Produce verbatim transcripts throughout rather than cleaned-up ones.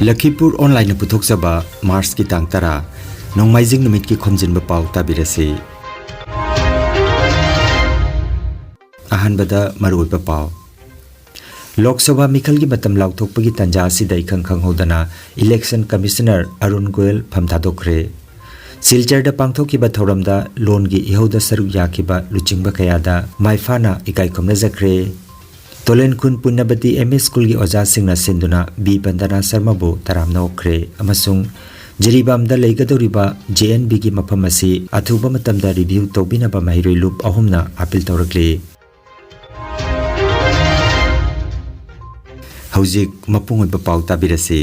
ꯂꯈꯤꯄꯨꯔ ꯑꯣꯟꯂꯥꯏꯟꯅ ꯄꯨꯊꯣꯛꯆꯕ ꯃꯥꯔꯆꯀꯤ ꯇꯥꯡ ꯇꯔꯥ, ꯅꯣꯡꯃꯥꯏꯖꯤꯡ ꯅꯨꯃꯤꯠꯀꯤ ꯈꯣꯝꯖꯤꯟꯕ ꯄꯥꯎ ꯇꯥꯕꯤꯔꯁꯤ꯫ ꯑꯍꯥꯟꯕꯗ ꯃꯔꯨꯑꯣꯏꯕ ꯄꯥꯎ꯫ ꯂꯣꯛ ꯁꯚꯥ ꯃꯤꯈꯜꯒꯤ ꯃꯇꯝ ꯂꯥꯎꯊꯣꯛꯄꯒꯤ ꯇꯥꯟꯖꯥ ꯑꯁꯤꯗ ꯏꯈꯪ ꯈꯪꯍꯧꯗꯅ ꯏꯂꯦꯛꯁꯟ ꯀꯃꯤꯁꯅꯔ ꯑꯔꯨꯟ ꯒꯣꯌꯦꯜ ꯐꯝ ꯊꯥꯗꯣꯛꯈ꯭ꯔꯦ꯫ ꯁꯤꯜꯆꯔꯗ ꯄꯥꯡꯊꯣꯛꯈꯤꯕ ꯊꯧꯔꯝꯗ ꯂꯣꯟꯒꯤ ꯏꯍꯧꯗ ꯁꯔꯨꯛ ꯌꯥꯈꯤꯕ ꯂꯨꯆꯤꯡꯕ ꯀꯌꯥꯗ ꯃꯥꯏꯐꯥꯅ ꯏꯀꯥꯏ ꯈꯨꯝꯅꯖꯈ꯭ꯔꯦ꯫ ꯇꯣꯂꯦꯟꯈꯨꯟ ꯄꯨꯟꯅꯕꯇꯤ ꯑꯦꯝ ꯏ ꯁ꯭ꯀꯨꯜꯒꯤ ꯑꯣꯖꯥꯁꯤꯡꯅ ꯁꯤꯟꯗꯨꯅ ꯕꯤ ꯕꯟꯗꯅꯥ ꯁꯔꯃꯕꯨ ꯇꯔꯥꯝꯅ ꯑꯣꯛꯈ꯭ꯔꯦ ꯑꯃꯁꯨꯡ ꯖꯤꯔꯤꯕꯥꯝꯗ ꯂꯩꯒꯗꯧꯔꯤꯕ ꯖꯦ ꯑꯦꯟ ꯕꯤꯒꯤ ꯃꯐꯝ ꯑꯁꯤ ꯑꯊꯨꯕ ꯃꯇꯝꯗ ꯔꯤꯚ꯭ꯌꯨ ꯇꯧꯕꯤꯅꯕ ꯃꯍꯩꯔꯣꯏ ꯂꯨꯞ ꯑꯍꯨꯝꯅ ꯑꯥꯄꯤꯜ ꯇꯧꯔꯛꯂꯤ꯫ ꯍꯧꯖꯤꯛ ꯃꯄꯨꯡ ꯑꯣꯏꯕ ꯄꯥꯎ ꯇꯥꯕꯤꯔꯁꯤ꯫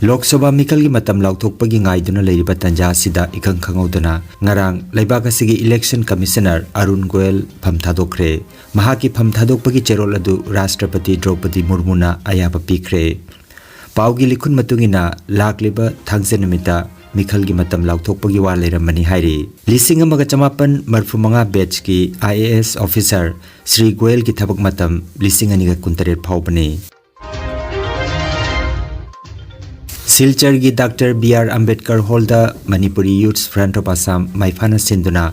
ꯂꯣꯛ ꯁꯚꯥ ꯃꯤꯈꯜꯒꯤ ꯃꯇꯝ ꯂꯥꯎꯊꯣꯛꯄꯒꯤ ꯉꯥꯏꯗꯨꯅ ꯂꯩꯔꯤꯕ ꯇꯥꯟꯖꯥ ꯑꯁꯤꯗ ꯏꯈꯪ ꯈꯪꯍꯧꯗꯅ ꯉꯔꯥꯡ ꯂꯩꯕꯥꯛ ꯑꯁꯤꯒꯤ ꯏꯂꯦꯛꯁꯟ ꯀꯃꯤꯁꯅꯔ ꯑꯔꯨꯟ ꯒꯣꯌꯦꯜ ꯐꯝ ꯊꯥꯗꯣꯛꯈ꯭ꯔꯦ꯫ ꯃꯍꯥꯛꯀꯤ ꯐꯝ ꯊꯥꯗꯣꯛꯄꯒꯤ ꯆꯦꯔꯣꯜ ꯑꯗꯨ ꯔꯥꯁꯇ꯭ꯔꯄꯇꯤ ꯗ꯭ꯔꯧꯄꯗꯤ ꯃꯨꯔꯃꯨꯅ ꯑꯌꯥꯕ ꯄꯤꯈ꯭ꯔꯦ꯫ ꯄꯥꯎꯒꯤ ꯂꯤꯈꯨꯟ ꯃꯇꯨꯡ ꯏꯟꯅ ꯂꯥꯛꯂꯤꯕ ꯊꯥꯡꯖ ꯅꯨꯃꯤꯠꯇ ꯃꯤꯈꯜꯒꯤ ꯃꯇꯝ ꯂꯥꯎꯊꯣꯛꯄꯒꯤ ꯋꯥ ꯂꯩꯔꯝꯕꯅꯤ ꯍꯥꯏꯔꯤ꯫ ꯂꯤꯁꯤꯡ ꯑꯃꯒ ꯆꯃꯥꯄꯟ ꯃꯔꯤꯐꯨ ꯃꯉꯥ ꯕꯦꯠꯆꯀꯤ I A S officer Shri ꯒꯣꯌꯦꯜꯒꯤ ꯊꯕꯛ ꯃꯇꯝ ꯂꯤꯁꯤꯡ ꯑꯅꯤꯒ ꯀꯨꯟꯇꯔꯦꯠ ꯐꯥꯎꯕꯅꯤ꯫ ꯁꯤꯜꯆꯔꯒꯤ doctor B R Ambedkar hall Manipuri youths front of Assam ꯃꯥꯏꯐꯥꯅ ꯁꯤꯟꯗꯨꯅ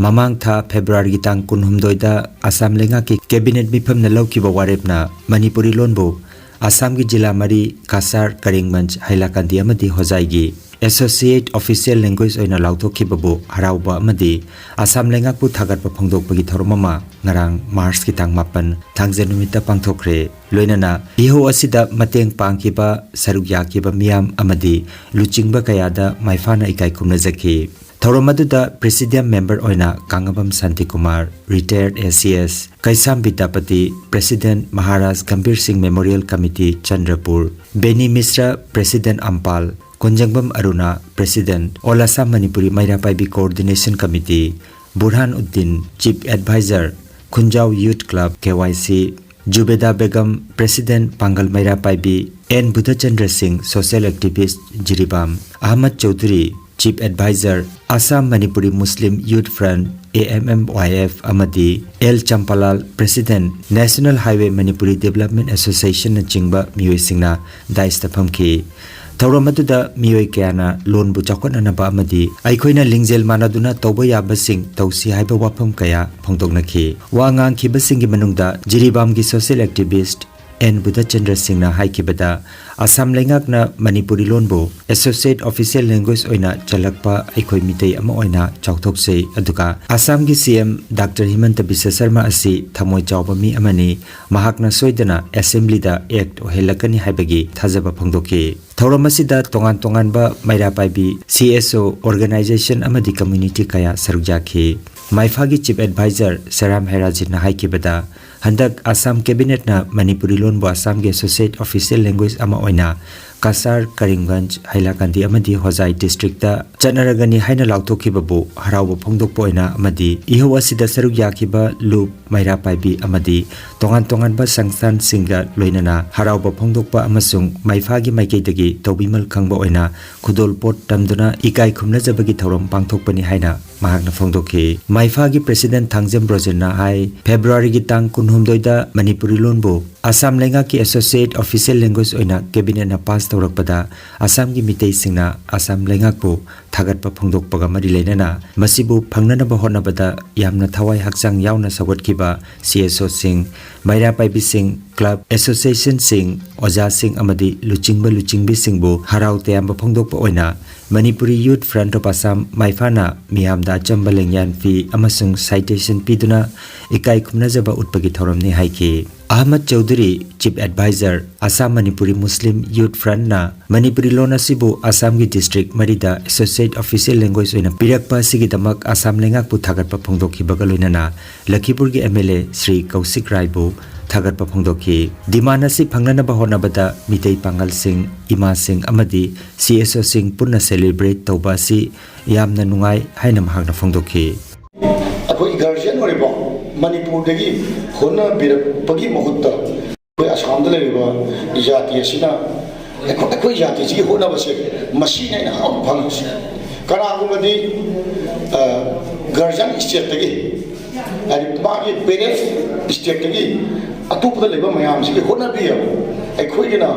ꯃꯃꯥꯡ ꯊꯥ ꯐꯦꯕ꯭ꯔꯨꯋꯥꯔꯤꯒꯤ ꯇꯥꯡ ꯀꯨꯟꯍꯨꯝꯗꯣꯏꯗ ꯑꯁꯥꯝ ꯂꯩꯉꯥꯛꯀꯤ ꯀꯦꯕꯤꯅꯦꯠ ꯃꯤꯐꯝꯅ ꯂꯧꯈꯤꯕ ꯋꯥꯔꯦꯞꯅ ꯃꯅꯤꯄꯨꯔꯤ ꯂꯣꯟꯕꯨ ꯑꯁꯥꯝꯒꯤ ꯖꯤꯂꯥ ꯃꯔꯤ, ꯀꯁꯥꯔ, ꯀꯔꯤꯡꯒꯟꯖ, ꯍꯥꯏꯂꯥꯀꯟꯗꯤ ꯑꯃꯗꯤ ꯍꯣꯖꯥꯏꯒꯤ ꯑꯦꯁꯣꯁꯤꯌꯦꯠ ꯑꯣꯐꯤꯁꯤꯌꯦꯜ ꯂꯦꯡꯒ꯭ꯋꯦꯖ ꯑꯣꯏꯅ ꯂꯥꯎꯊꯣꯛꯈꯤꯕꯕꯨ ꯍꯔꯥꯎꯕ ꯑꯃꯗꯤ ꯑꯁꯥꯝ ꯂꯩꯉꯥꯛꯄꯨ ꯊꯥꯒꯠꯄ ꯐꯣꯡꯗꯣꯛꯄꯒꯤ ꯊꯧꯔꯝ ꯑꯃ ꯉꯔꯥꯡ ꯃꯥꯔꯆꯀꯤ ꯇꯥꯡ ꯃꯥꯄꯟ, ꯊꯥꯡꯖ ꯅꯨꯃꯤꯠꯇ ꯄꯥꯡꯊꯣꯛꯈ꯭ꯔꯦ꯫ ꯂꯣꯏꯅꯅ ꯏꯍꯧ ꯑꯁꯤꯗ ꯃꯇꯦꯡ ꯄꯥꯡꯈꯤꯕ, ꯁꯔꯨꯛ ꯌꯥꯈꯤꯕ ꯃꯤꯌꯥꯝ ꯑꯃꯗꯤ ꯂꯨꯆꯤꯡꯕ ꯀꯌꯥꯗ ꯃꯥꯏꯐꯥꯅ ꯏꯀꯥꯏ ꯈꯨꯝꯅꯖꯈꯤ꯫ ꯊꯧꯔꯝ ꯑꯗꯨꯗ ꯄ꯭ꯔꯦꯁꯤꯗꯤꯌꯝ ꯃꯦꯝꯕꯔ ꯑꯣꯏꯅ ꯀꯥꯡꯉꯕꯝ ꯁꯥꯟꯇꯤꯀꯨꯃꯥꯔ, ꯔꯤꯇꯥꯌꯔꯗ A C S, Keisham Bidyapati, president Maharaj Gambhir Singh memorial committee Chandrapur, Beni Mishra, president Ampal, Konjengbam Aruna, president all Assam Manipuri Meira Paibi coordination committee, Burhan Uddin, chief adviser, Khunjao youth club, K Y C, Zubeda Begum, president ꯄꯥꯡꯒꯜ ꯃꯩꯔꯥ ꯄꯥꯏꯕꯤ, N Budhachandra Singh, social activist, Jiribam, Ahmad Choudhury, Chief Advisor, Assam Manipuri Muslim Youth Front, A M M Y F, ꯑꯃꯗꯤ L ꯆꯝꯄꯥꯂꯥꯜ, President, National Highway Manipuri Development Association ꯅꯆꯤꯡꯕ ꯃꯤꯑꯣꯏꯁꯤꯡꯅ ꯗꯥꯏꯁꯇ ꯐꯝꯈꯤ꯫ ꯊꯧꯔꯝ ꯑꯗꯨꯗ ꯃꯤꯑꯣꯏ ꯀꯌꯥꯅ ꯂꯣꯟꯕꯨ ꯆꯥꯎꯈꯠꯅꯅꯕ ꯑꯃꯗꯤ ꯑꯩꯈꯣꯏꯅ ꯂꯤꯡꯖꯦꯜ ꯃꯥꯟꯅꯗꯨꯅ ꯇꯧꯕ ꯌꯥꯕꯁꯤꯡ ꯇꯧꯁꯤ ꯍꯥꯏꯕ ꯋꯥꯐꯝ ꯀꯌꯥ ꯐꯣꯡꯗꯣꯛꯅꯈꯤ꯫ ꯋꯥ ꯉꯥꯡꯈꯤꯕꯁꯤꯡꯒꯤ ꯃꯅꯨꯡꯗ ꯖꯤꯔꯤꯕꯥꯝꯒꯤ social activist ꯑꯦꯟ ꯕꯨꯙꯆꯟꯗ꯭ꯔ ꯁꯤꯡꯅ ꯍꯥꯏꯈꯤꯕꯗ, ꯑꯁꯥꯝ ꯂꯩꯉꯥꯛꯅ ꯃꯅꯤꯄꯨꯔꯤ ꯂꯣꯟꯕꯨ associate official language ꯑꯣꯏꯅ ꯆꯜꯂꯛꯄ ꯑꯩꯈꯣꯏ ꯃꯤꯇꯩ ꯑꯃ ꯑꯣꯏꯅ ꯆꯥꯎꯊꯣꯛꯆꯩ, ꯑꯗꯨꯒ ꯑꯁꯥꯝꯒꯤ ꯁꯤ ꯑꯦꯝ ꯗꯥꯛꯇꯔ ꯍꯤꯃꯟꯇ ꯕꯤꯁ꯭ꯋ ꯁꯔꯃ ꯑꯁꯤ ꯊꯃꯣꯏ ꯆꯥꯎꯕ ꯃꯤ ꯑꯃꯅꯤ, ꯃꯍꯥꯛꯅ ꯁꯣꯏꯗꯅ ꯑꯦꯁꯦꯝꯕ꯭ꯂꯤꯗ act ꯑꯣꯏꯍꯜꯂꯛꯀꯅꯤ ꯍꯥꯏꯕꯒꯤ ꯊꯥꯖꯕ ꯐꯣꯡꯗꯣꯛꯈꯤ꯫ ꯊꯧꯔꯝ ꯑꯁꯤꯗ ꯇꯣꯉꯥꯟ ꯇꯣꯉꯥꯟꯕ ꯃꯩꯔꯥ ꯄꯥꯏꯕꯤ, C S O, organization ꯑꯃꯗꯤ community ꯀꯌꯥ ꯁꯔꯨꯛ ꯌꯥꯈꯤ꯫ ꯃꯥꯏꯐꯥꯒꯤ Chief Advisor ꯁꯦꯔꯥꯝ ꯍꯦꯔꯥꯖꯤꯠꯅ ꯍꯥꯏꯈꯤꯕꯗ, ꯍꯟꯗꯛ ꯑꯁꯥꯝ Cabinetꯅ ꯃꯅꯤꯄꯨꯔꯤ ꯂꯣꯟꯕꯨ ꯑꯁꯥꯝꯒꯤ associate official language ꯑꯃ ꯑꯣꯏꯅ ꯀꯁꯥꯔ, ꯀꯔꯤꯝꯒꯟꯖ, ꯍꯩꯂꯥꯀꯥꯟꯗꯤ ꯑꯃꯗꯤ ꯍꯣꯖꯥꯏ districtꯇ ꯆꯠꯅꯔꯒꯅꯤ ꯍꯥꯏꯅ ꯂꯥꯎꯊꯣꯛꯈꯤꯕꯕꯨ ꯍꯔꯥꯎꯕ ꯐꯣꯡꯗꯣꯛꯄ ꯑꯣꯏꯅ ꯑꯃꯗꯤ ꯏꯍꯧ ꯑꯁꯤꯗ ꯁꯔꯨꯛ ꯌꯥꯈꯤꯕ ꯂꯨꯞ, ꯃꯩꯔꯥ ꯄꯥꯏꯕꯤ ꯑꯃꯗꯤ ꯇꯣꯉꯥꯟ ꯇꯣꯉꯥꯟꯕ ꯁꯪꯁꯊꯥꯟꯁꯤꯡꯒ ꯂꯣꯏꯅꯅ ꯍꯔꯥꯎꯕ ꯐꯣꯡꯗꯣꯛꯄ ꯑꯃꯁꯨꯡ ꯃꯥꯏꯐꯥꯒꯤ ꯃꯥꯏꯀꯩꯗꯒꯤ ꯇꯧꯕꯤꯃꯜ ꯈꯪꯕ ꯑꯣꯏꯅ ꯈꯨꯗꯣꯜꯄꯣꯠ ꯇꯝꯗꯨꯅ ꯏꯀꯥꯏ ꯈꯨꯝꯅꯖꯕꯒꯤ ꯊꯧꯔꯝ ꯄꯥꯡꯊꯣꯛꯄꯅꯤ ꯍꯥꯏꯅ ꯃꯍꯥꯛꯅ ꯐꯣꯡꯗꯣꯛꯈꯤ꯫ ꯃꯥꯏꯐꯥꯒꯤ President ꯊꯥꯡꯖꯝ ꯕ꯭ꯔꯣꯖꯦꯟꯅ ꯍꯥꯏ, ꯐꯦꯕ꯭ꯔꯨꯋꯥꯔꯤꯒꯤ ꯇꯥꯡ ꯀꯨꯟꯍꯨꯝꯗꯣꯏꯗ ꯃꯅꯤꯄꯨꯔꯤ ꯂꯣꯟꯕꯨ ꯑꯁꯥꯝ ꯂꯩꯉꯥꯛꯀꯤ associate official language ꯑꯣꯏꯅ Cabinetꯅ pass ꯇꯧꯔꯛꯄꯗ ꯑꯁꯥꯝꯒꯤ ꯃꯤꯇꯩꯁꯤꯡꯅ ꯑꯁꯥꯝ ꯂꯩꯉꯥꯛꯄꯨ ꯊꯥꯒꯠꯄ ꯐꯣꯡꯗꯣꯛꯄꯒ ꯃꯔꯤ ꯂꯩꯅꯅ ꯃꯁꯤꯕꯨ ꯐꯪꯅꯅꯕ ꯍꯣꯠꯅꯕꯗ ꯌꯥꯝꯅ ꯊꯋꯥꯏ ꯍꯛꯆꯥꯡ ꯌꯥꯎꯅ ꯁꯧꯒꯠꯈꯤꯕ C S Oꯁꯤꯡ, ꯃꯩꯔꯥ ꯄꯥꯏꯕꯤꯁꯤꯡ, club associationꯁꯤꯡ, ꯑꯣꯖꯥꯁꯤꯡ ꯑꯃꯗꯤ ꯂꯨꯆꯤꯡꯕ ꯂꯨꯆꯤꯡꯕꯤꯁꯤꯡꯕꯨ ꯍꯔꯥꯎ ꯇꯌꯥꯝꯕ ꯐꯣꯡꯗꯣꯛꯄ ꯑꯣꯏꯅ Manipuri Youth Front of Assam ꯃꯥꯏꯐꯥꯅ ꯃꯤꯌꯥꯝꯗ ꯑꯆꯝꯕ ꯂꯦꯡꯌꯥꯟ ꯐꯤ ꯑꯃꯁꯨꯡ citation ꯄꯤꯗꯨꯅ ꯏꯀꯥꯏ ꯈꯨꯝꯅꯖꯕ ꯎꯠꯄꯒꯤ ꯊꯧꯔꯝꯅꯤ ꯍꯥꯏꯈꯤ꯫ Ahmad Choudhury, Chief Advisor, Assam Manipuri Muslim Youth Frontꯅ Manipuri ꯂꯣꯟ ꯑꯁꯤꯕꯨ ꯑꯁꯥꯝꯒꯤ district ꯃꯔꯤꯗ associate official language ꯑꯣꯏꯅ ꯄꯤꯔꯛꯄ ꯑꯁꯤꯒꯤꯗꯃꯛ ꯑꯁꯥꯝ ꯂꯩꯉꯥꯛꯄꯨ ꯊꯥꯒꯠꯄ ꯐꯣꯡꯗꯣꯛꯈꯤꯕꯒ ꯂꯣꯏꯅꯅ ꯂꯈꯤꯄꯨꯔꯒꯤ M L A ꯁ꯭ꯔꯤ ꯀꯧꯁꯤꯛ ꯔꯥꯏꯕꯨ ꯊꯥꯒꯠꯄ ꯐꯣꯡꯗꯣꯛꯈꯤ꯫ Demand ꯑꯁꯤ ꯐꯪꯅꯅꯕ ꯍꯣꯠꯅꯕꯗ ꯃꯤꯇꯩ ꯄꯥꯉꯜꯁꯤꯡ, ꯏꯃꯥꯁꯤꯡ ꯑꯃꯗꯤ C S Oꯁꯤꯡ ꯄꯨꯟꯅ celebrate ꯇꯧꯕ ꯑꯁꯤ ꯌꯥꯝꯅ ꯅꯨꯡꯉꯥꯏ ꯍꯥꯏꯅ ꯃꯍꯥꯛꯅ ꯐꯣꯡꯗꯣꯛꯈꯤ꯫ ꯑꯩꯈꯣꯏ guardian ꯑꯣꯏꯔꯤꯕ ꯃꯅꯤꯄꯨꯔꯗꯒꯤ ꯍꯣꯠꯅꯕꯤꯔꯛꯄꯒꯤ ꯃꯍꯨꯠꯇ ꯑꯩꯈꯣꯏ ꯑꯁꯥꯝꯗ ꯂꯩꯔꯤꯕ ꯖꯥꯇꯤ ꯑꯁꯤꯅ ꯑꯩꯈꯣꯏ, ꯑꯩꯈꯣꯏ ꯖꯥꯇꯤꯁꯤꯒꯤ ꯍꯣꯠꯅꯕꯁꯦ ꯃꯁꯤꯅ ꯑꯩꯅ ꯍꯔꯥꯎꯅ ꯐꯪꯉꯤꯁꯦ꯫ ꯀꯅꯥꯒꯨꯝꯕꯗꯤ ꯒꯥꯔꯖꯤꯌꯟ ꯁ꯭ꯇꯦꯠꯇꯒꯤ, ꯍꯥꯏꯗꯤ ꯃꯥꯒꯤ ꯄꯦꯔꯦꯟꯁ ꯁ꯭ꯇꯦꯠꯇꯒꯤ ꯑꯇꯣꯞꯄꯗ ꯂꯩꯕ ꯃꯌꯥꯝꯁꯤꯒꯤ ꯍꯣꯠꯅꯕꯤꯌꯦꯕ꯫ ꯑꯩꯈꯣꯏꯒꯤꯅ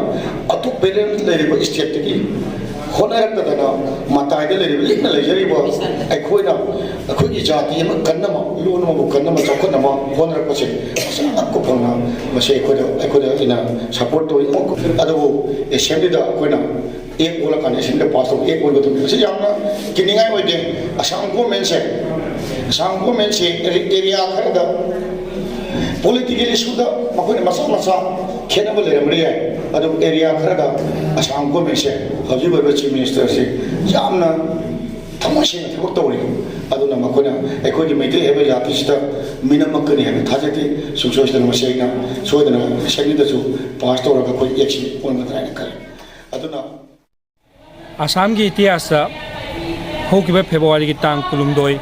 ꯑꯇꯣꯞꯄ ꯄꯦꯔꯦꯟꯁ ꯂꯩꯔꯤꯕ ꯁ꯭ꯇꯦꯠꯇꯒꯤ ꯍꯣꯠꯅꯔꯛꯇꯗꯅ ꯃꯇꯥꯏꯗ ꯂꯩꯔꯤꯕ, ꯂꯤꯛꯅ ꯂꯩꯖꯔꯤꯕ ꯑꯩꯈꯣꯏꯅ ꯑꯩꯈꯣꯏꯒꯤ ꯖꯥꯇꯤ ꯑꯃ ꯀꯟꯅꯕ, ꯂꯣꯟ ꯑꯃꯕꯨ ꯀꯟꯅꯕ, ꯆꯥꯎꯈꯠꯅꯕ ꯍꯣꯠꯅꯔꯛꯄꯁꯦ ꯃꯁꯤ ꯑꯉꯛꯄ ꯐꯪꯅ ꯃꯁꯤ ꯑꯩꯈꯣꯏꯗ, ꯑꯩꯈꯣꯏꯗ ꯑꯩꯅ ꯁꯄꯣꯔꯠ ꯇꯧꯏ꯫ ꯑꯗꯨꯕꯨ ꯑꯦꯁꯦꯝꯕ꯭ꯂꯤꯗ ꯑꯩꯈꯣꯏꯅ ꯑꯦꯛ ꯑꯣꯜꯂꯀꯥꯟꯗ, ꯑꯦꯁꯦꯝꯕ꯭ꯂꯤꯗ ꯄꯥꯁ ꯇꯧꯕ ꯑꯦꯛ ꯑꯣꯟꯕꯗꯨꯅꯤ꯫ ꯃꯁꯤ ꯌꯥꯝꯅ ꯀꯤꯅꯤꯡꯉꯥꯏ ꯑꯣꯏꯗꯦ꯫ ꯑꯁꯥꯝ ꯒꯣꯔꯃꯦꯟꯁꯦ, ꯑꯁꯥꯝ ꯒꯣꯔꯃꯦꯟꯁꯦ ꯑꯦꯔꯤꯌꯥ ꯈꯔꯗ ꯄꯣꯂꯤꯇꯤꯀꯦꯜ ꯏꯁꯨꯗ ꯃꯈꯣꯏꯅ ꯃꯆꯥ ꯃꯆꯥ ꯈꯦꯠꯅꯕ ꯂꯩꯔꯝꯕ ꯌꯥꯏ꯫ ꯑꯗꯨꯕꯨ ꯑꯦꯔꯤꯌꯥ ꯈꯔꯗ ꯑꯁꯥꯝ ꯒꯣꯔꯃꯦꯟꯁꯦ, ꯍꯧꯖꯤꯛ ꯑꯣꯏꯕ ꯆꯤꯐ ꯃꯤꯅꯤꯁꯇꯔꯁꯦ ꯌꯥꯝꯅ ꯊꯃꯣꯏ ꯁꯦꯡꯅ ꯊꯕꯛ ꯇꯧꯔꯤ꯫ ꯑꯗꯨꯅ ꯃꯈꯣꯏꯅ ꯑꯩꯈꯣꯏꯒꯤ ꯃꯩꯇꯩ ꯍꯥꯏꯕ ꯖꯥꯇꯤꯁꯤꯗ ꯃꯤꯅꯝꯃꯛꯀꯅꯤ ꯍꯥꯏꯅ ꯊꯥꯖꯗꯦ꯫ ꯁꯨꯡꯁꯣꯏ ꯁꯣꯏꯗꯅ ꯃꯁꯤ ꯑꯩꯅ ꯁꯣꯏꯗꯅ ꯑꯦꯁꯦꯝꯕ꯭ꯂꯤꯗꯁꯨ ꯄꯥꯁ ꯇꯧꯔꯒ ꯑꯩꯈꯣꯏ ꯑꯦꯛꯁꯤ ꯑꯣꯟꯒꯗ꯭ꯔꯥ ꯍꯥꯏꯅ ꯈꯜꯂꯤ꯫ ꯑꯗꯨꯅ ꯑꯁꯥꯝꯒꯤ ꯏꯇꯤꯍꯥꯁꯇ ꯍꯧꯈꯤꯕ ꯐꯦꯕ꯭ꯔꯨꯋꯥꯔꯤꯒꯤ ꯇꯥꯡ ꯀꯨꯟꯍꯨꯝꯗꯣꯏ,